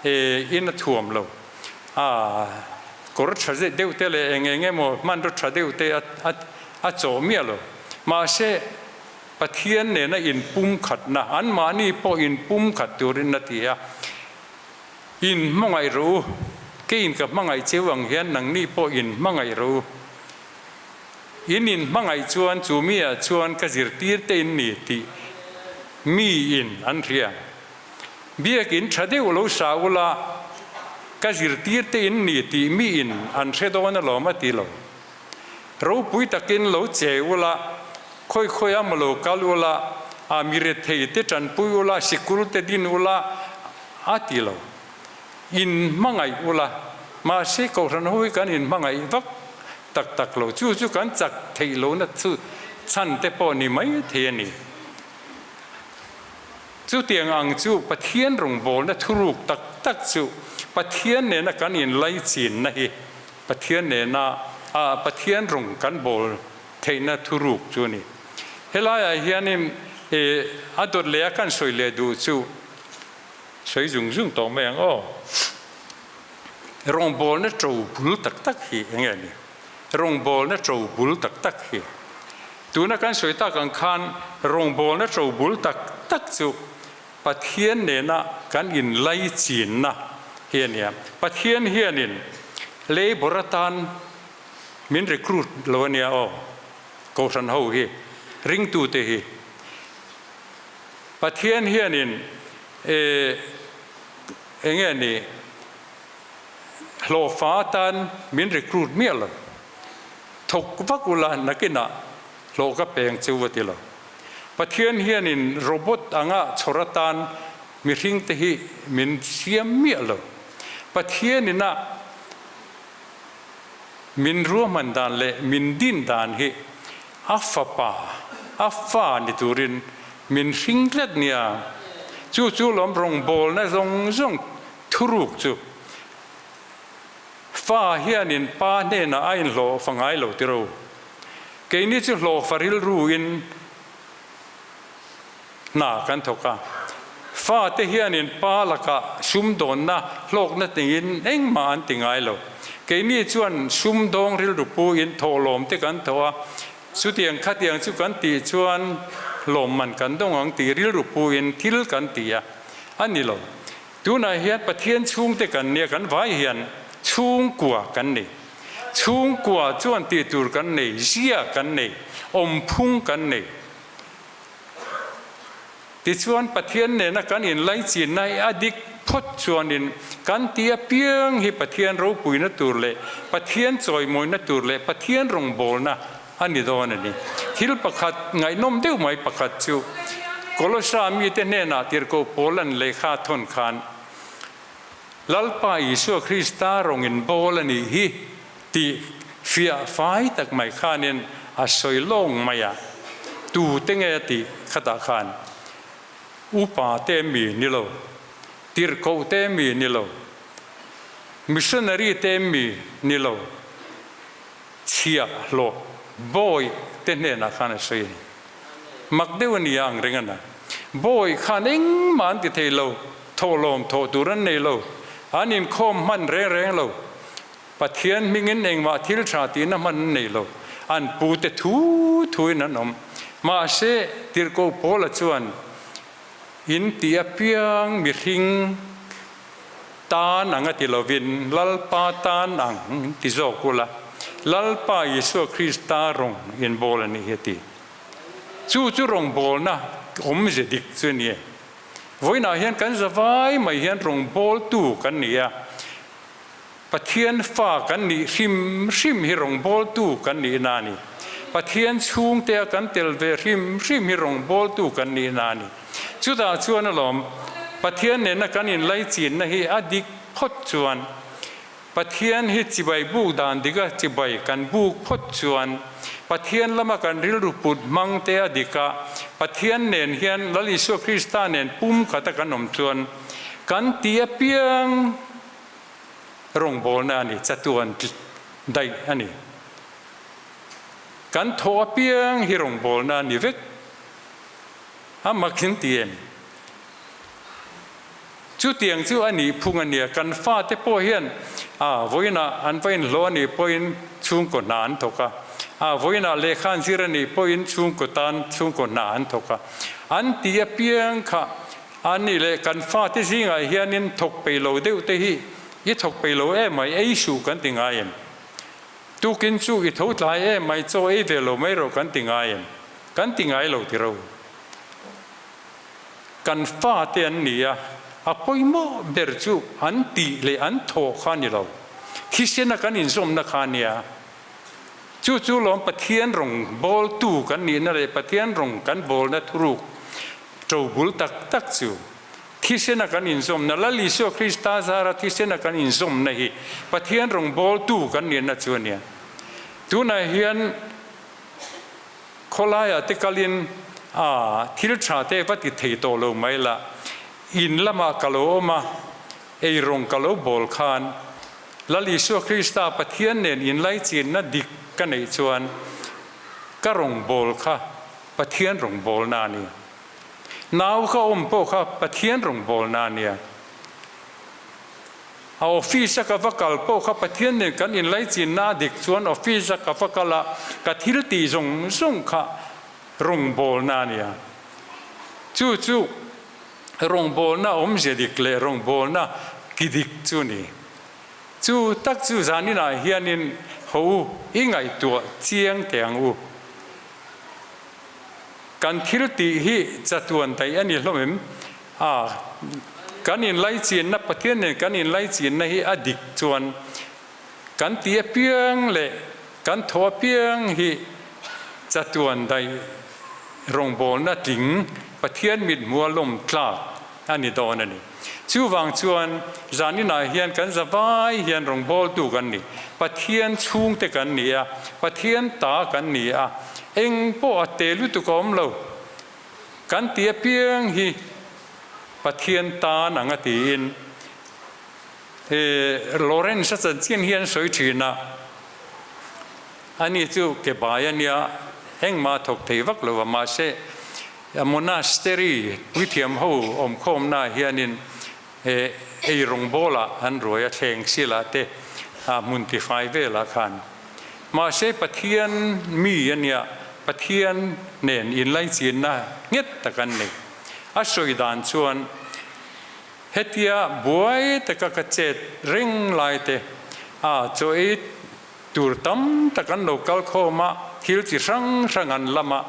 in a thuam lo. A kawr tha deuh te leh eng eng emaw hmanraw tha deuh te a chawh miah lo. Mahse. Pathian nena inpumkhatna, anmahni pawh inpumkhat turin a ti a, In hmangaih rawh u, keiin ka hmangaih cheu ang hian nangni pawh in hmangaih rawh u. In inhmangaih chuan chu miah chuan ka zirtir te in ni tih miin an hria. Biakin tha deuh lo sa ula, ka zirtir te in ni tih miin an hre dawn alawm a ti lo. Ropui takin lo che ula, khawi khawi a maw lo kal ula, a mi rethei te tanpui ula, sikul te din ula, a ti lo. In hmangaih ula, mahse Kohhran ho hi kan in hmangaih vak. tak tak lo. Chu chu kan chak theih lohna chu chhan te pawh ni mai thei a ni. Chutiang ang chu Pathian rawngbawlna thuruk tak tak chu Pathian nena kan inlaichinna hi Pathian nena ah Pathian rawng kan bawl theihna thuruk chu a ni. Helaiah hianin eh a dawt leh a kan sawi leh duh chu sawi zung zung tawh mai ang aw. Rawngbawlna to bul tak tak hi eng nge ni? Rawngbawlna to bul tak tak hi. Tuna kan sawi tak ang khan rawngbawlna to bul tak tak chu Pathian nena kan inlaichinna hi a nia. Pathian hianin labour atan min recruit lo a nia aw, Kohhran ho hi, ringtute hi. Pathian hianin eh eng nge ni hlawhfa atan min recruit miah lo. Thawk vak ula nakinah hlawh ka peng chu a ti lo. Pathian hianin robot anga chhawr atan mihringte hi min siam miah lo. Pathianina min ruahman dan leh min din dan hi a fapa, a fa ni turin min hring tlat nia. Chu chu lawm rawngbawlna zawng zawng thuruk chu fa hianin pa hnenah a inhlawh fa ngai lo tiro. Keini chu hlawhfa rilruin hna kan thawk a, fate hianin pa lakah sumdawnna hlawkna tingin engmah an ti ngai lo. Keini chuan sumdawng rilru puin thawhlawm te kan thawh a, chutiang khatiang chu kan tih chuan lawmman kan dawng ang tih rilru puin thil kan ti a, a ni lo. Tunah hian Pathian chhungte kan nia, kan vai hian chhungkua kan nei. Chhungkua chuan tih tur kan nei, zia kan nei, awmphung kan nei. Tichuan Pathian nena kan inlaichinna hi a dik phawt chuanin kan tih apiang hi Pathian ropuina tur leh Pathian chawimawina tur leh Pathian rawngbawlna a ni dawn a ni. Thil pakhat ngaihnawm deuh mai pakhat chu Kolosa mite hnenah Tirhkoh Paula'n lehkha a thawn khan, Lalpa Isua Krista rawng in bawl a nih hi tih fiah fai tak mai khanin a sawi lawng mai a. Tu te nge a tih khatah khan upa te mi ni lo, tirhkoh te mi ni lo, missionary te mi ni lo, chhiah hlawh bawi te hnenah khan a sawi a ni. Mak deuh a ni a ang reng a na. Bawi khan engmah an ti thei lo, thawhlawm thawh tur an nei lo, an inkhawm hman reng reng lo, Pathian hmingin engmah thil tha tihna hman an nei lo, an pute thu thuin an awm. Mahse, Tirhkoh Paula chuan, In tih apiang mihring tan ang a ti lovin Lalpa tan ang ti zawk ula, Lalpa Isua Krista rawng inbawl a nih hi a ti. Chu chu rawngbawlna awmze dik chu a ni e. Vawiinah hian kan zavai mai hian rawngbawltu kan ni a, Pathian fa kan nih hrim hrim hi rawngbawltu kan nihna a ni. Pathian chhungtea kan tel ve hrim hrim hi rawngbawltu kan nihna a ni. Chutah chuan alawm, Pathian nena kan inlaichinna hi a dik phawt chuan, Pathian hi chibai buk dan dika chibai kan buk phawt chuan, Pathian lama kan rilru put hmang te a dik a, Pathian nen hian Lal Isua Krista nen pum khata kan awm chuan, kan ti apiang rawngbawlna a ni, chatuan daih a ni. Kan thawh apiang hi rawngbawlna a ni vek. A mak in ti em? Chutiang chu a nih phung a nia, kan fate pawh hian a vawiinah an va inhlawh a nih pawhin chhungkaw hna an thawk a, a vawiinah lehkha an zir a nih pawhin chhungkaw tan chhungkaw hna an thawk a. An ti apiang kha a nih leh kan fate zingah hianin thawk peih lo deuh te hi i thawk peih lo em mai, ei suh kan ti ngai em? Tukin chu i tho tlai em mai, chaw ei ve lo mai rawh kan ti ngai em? Kan ti ngai lo ti ro. Kan fate an ni a, a pawimawh ber chu an tih leh an thawh kha a ni lo. Thisena kan inzawmna kha a nia. Chu chu lawm Pathian rawng bawltu kan nihna leh Pathian rawng kan bawlna thuruk to bul tak tak chu. Thisena kan inzawmna, Lal Isua Krista zara thisena kan inzawmna hi Pathian rawng bawltu kan nihna chu a nia. Tunah hian khawlaiah te kalin a thil tha te va ti thei tawh lo mai la, in lamah ka lo awm a, eirawng ka lo bawl khan Lal Isua Krista Pathian nen inlaichinna dik ka neih chuan ka rawngbâwl kha Pathian rawngbâwlna a ni. Nau ka awm pawh kha Pathian rawngbâwlna a nia. A office a ka va kal pawh kha Pathian nen kan inlaichinna a dik chuan office a ka va kal a, ka thil tih zawng zawng kha rawngbâwlna a nia. Chu chu rawngbâwlna awmzia dik leh rawngbâwlna ki dik chu a ni. Chu tak chu zaninah hianin ho u i ngaihtuah chiang teh ang u. Kan thil tih hi chatuan daih a ni hlawm em? A, kan inlaichinna, Pathian nen kan inlaichinna hi a dik chuan kan tih apiang leh kan thaw apiang hi chatuan daih rawngbawlna tling Pathian mithmuha lawm tlak a ni dawn a ni. Chuvang chuan zaninah hian kan zavai hian rawngbawltu kan ni. Pathian chhungte kan ni a, Pathian ta kan ni a, eng pawh a te lutuk a awm lo. Kan ti apiang hi Pathian tan ang a tiin Lawrence a chanchin hi an sawi thin a, ani chu ke bai a nia, engmah a thawk thei vak lo a, mahse monastery puithiam ho awmkhawmnaah hianin ei rawngbawlah an ruai a, thleng silah te hmun tifai velah khan. Mahse Pathian mi a nia, Pathian nen inlaichinna nghet tak an nei. A sawi dan chuan hetia buai taka ka chet reng lai te a chaw ei tur tam tak an lo kal khawm a, thil chi hrang hrang an lam a,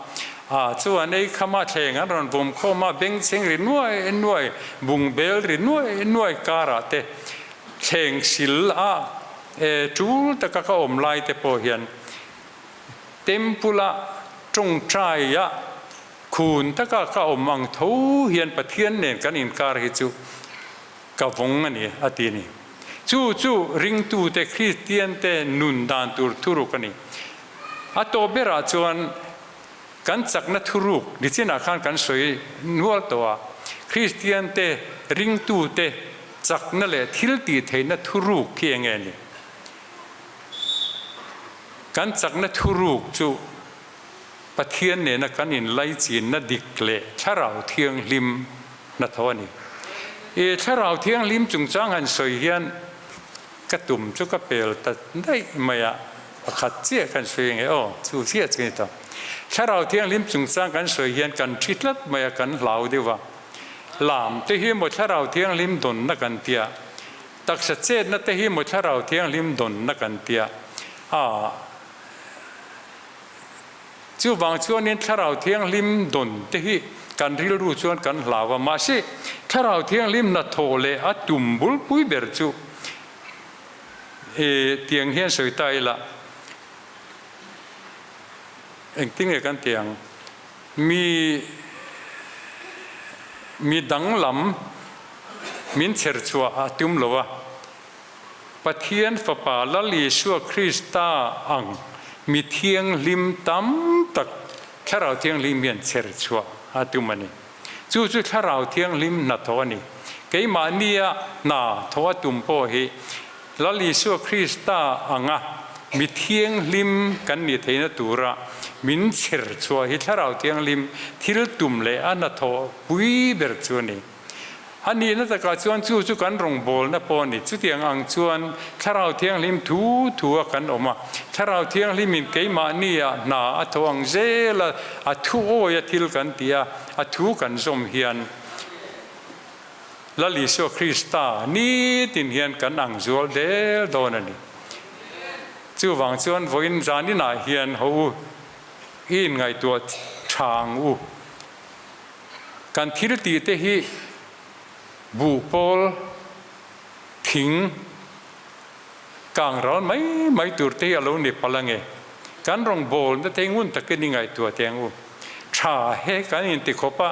a chuan ei kham a thleng an rawn vawm khawm a, bengchheng ri nuai nuai, bungbel ri nuai nuai karah te thleng sil a E tul taka ka awm lai te pawh hian Temple-a tawngtaia khun taka ka awm ang tho hian Pathian nen kan inkar hi chu ka vawng a ni, a ti a ni. Chu chu ringtute Kristiante nun dan tur thuruk a ni. A tawp berah chuan kan chakna thuruk nichinah khan kan sawi nual tawh a, Kristiante ringtute Chakna leh thil tih theihna thuruk khi eng nge ni? Kan chakna thuruk chu Pathian nena kan inlaichinna dik leh Thlarau Thianghlim hnathawh a ni. I Thlarau Thianghlim chungchang han sawi hian ka tum chu ka pel ta daih mai a, pakhat chiah kan sawi nge aw, chu chiah chu ni ta. Thlarau Thianghlim chungchang kan sawi hian kan thi tlat mai a, kan hlau deuh a. Lam te hi maw Thlarau Thianghlim dawnna kan tia, taksa chetna te hi maw Thlarau Thianghlim dawnna kan tia. A, chuvang chuanin Thlarau Thianghlim dawn te hi kan rilru chuan kan hlau a, mahse Thlarau Thianghlim hnathawh leh a tum bulpui ber chu e tiang hian sawi ta ila, engtin nge kan ti ang? Mi mi danglam min chher chhuah a tum lo a, Pathian Fapa Lal Isua Krista ang mi thianghlim tam tak Thlarau Thianghlim hian chher chhuah a tum a ni. Chu chu Thlarau Thianghlim hnathawh a ni. Keimahnia hna thawh a tum pawh hi Lal Isua Krista anga mi thianghlim kan nih theihna tura min chher chhuah hi Thlarau Thianghlim thil tum leh a hnathawh pui ber chu a ni. A nihna takah chuan chu chu kan rawngbawlna pawh a ni. Chutiang ang chuan Thlarau Thianghlim thu thu a kan awm a, Thlarau Thianghlimin keimahnia hna a thawh ang zel a, a thu awi a thil kan ti a, a thu kan zawm hian, Lal Isua Krista nitin hian kan ang zual del dawn a ni. Chuvang chuan vawiin zaninah hian ho u, i inngaihtuah tha ang u. Kan thil tih te hi buh pawl thing kang ral mai mai tur te hi a lo ni palh ange. Kan rawngbawlna te hi ngun takin i ngaihtuah teh ang u. Tha he kan inti khawp a,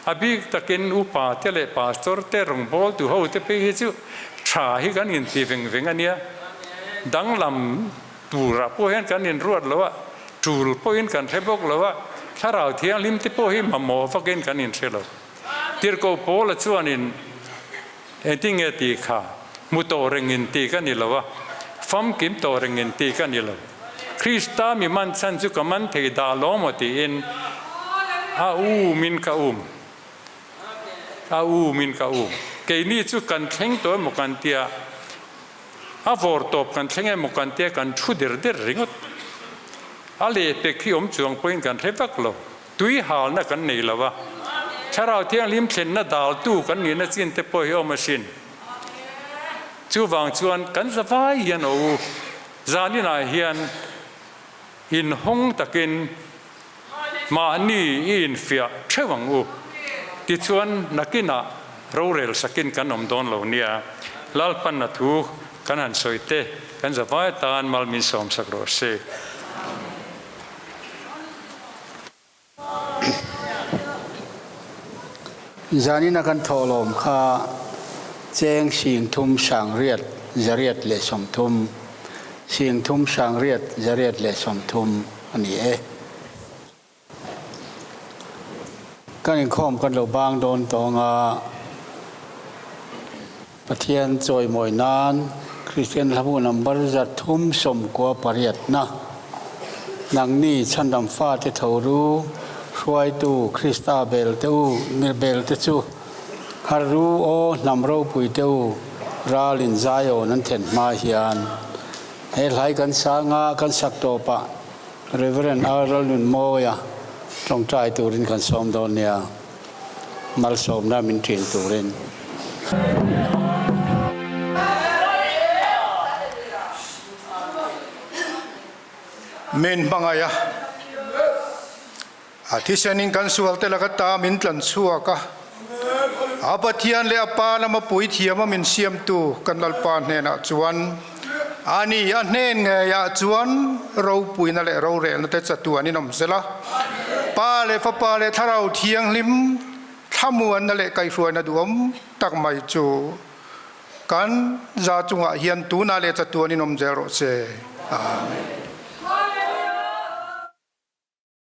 a bik takin upa te leh pastor te rawngbawltu ho te phei hi chu tha hi kan inti veng veng a nia. Danglam. Turah pawh hian kan inruat lo a, tul pawhin kan hre bawk lo a, Thlarau Thianghlim te pawh hi mamawh vakin kan inhre lo. Tirhkoh Paula chuanin engtin nge tih kha hmu tawh rengin tih ka ni lo a, famkim tawh rengin tih ka ni lo. Krista mi man chhan chu ka man thei dah lo maw tiin a umin ka um. A umin ka um. Keini chu kan thleng tawh emaw kan tia, a vawr tawp kan thleng emaw kan tia kan thu der der ringawt. A lehpek hi awm chuang pawhin kan hre vak lo. Tui halna kan nei lo a, Thlarau Thianghlim thlenna daltu kan nihna chin te pawh hi awm asin. Chuvang chuan kan zavai hian aw u, zaninah hian inhawng takin mahni i infiah theuh ang u. Tichuan nakinah rorel sakin kan awm dawn lo nia, Lalpanna thu kan han sawi te kan zavai atan mal min sawmsak rawh se. Zanina kan thawhlawm kha cheng singthum sangriat zariat leh sawmthum, singthum sangriat zariat leh sawmthum a ni e. Kan inkhawm kan lo bang dawn tawng a, Pathian chawimawi nan Kristian hlabu number 398 na nangni chhandam fate tho ru hruaitu Krista bel te u mir bel te chu har ru aw hnam ropui te u ralin Zion an then hma hian he hlai kan sanga kan sak tawpah Reverend R Lalnunmawia tawngtai turin kan sawm dawn nia. Malsawmna min ṭin turin. Min hmangaih a, a thisenin kan sualte laka ta min tlan chhuak a, a Pathian leh a Pa lama puithiama min siamtu kan Lalpa hnenah chuan ani a hnen ngeiah chuan ropuina leh rorelna te chatuanin awm zel a. Pa leh Fapa leh Thlarau Thianghlim thlamuanna leh kaihhruaina duhawm tak mai chu kan za chungah hian tunah leh chatuanin awm zel rawh se. Amen.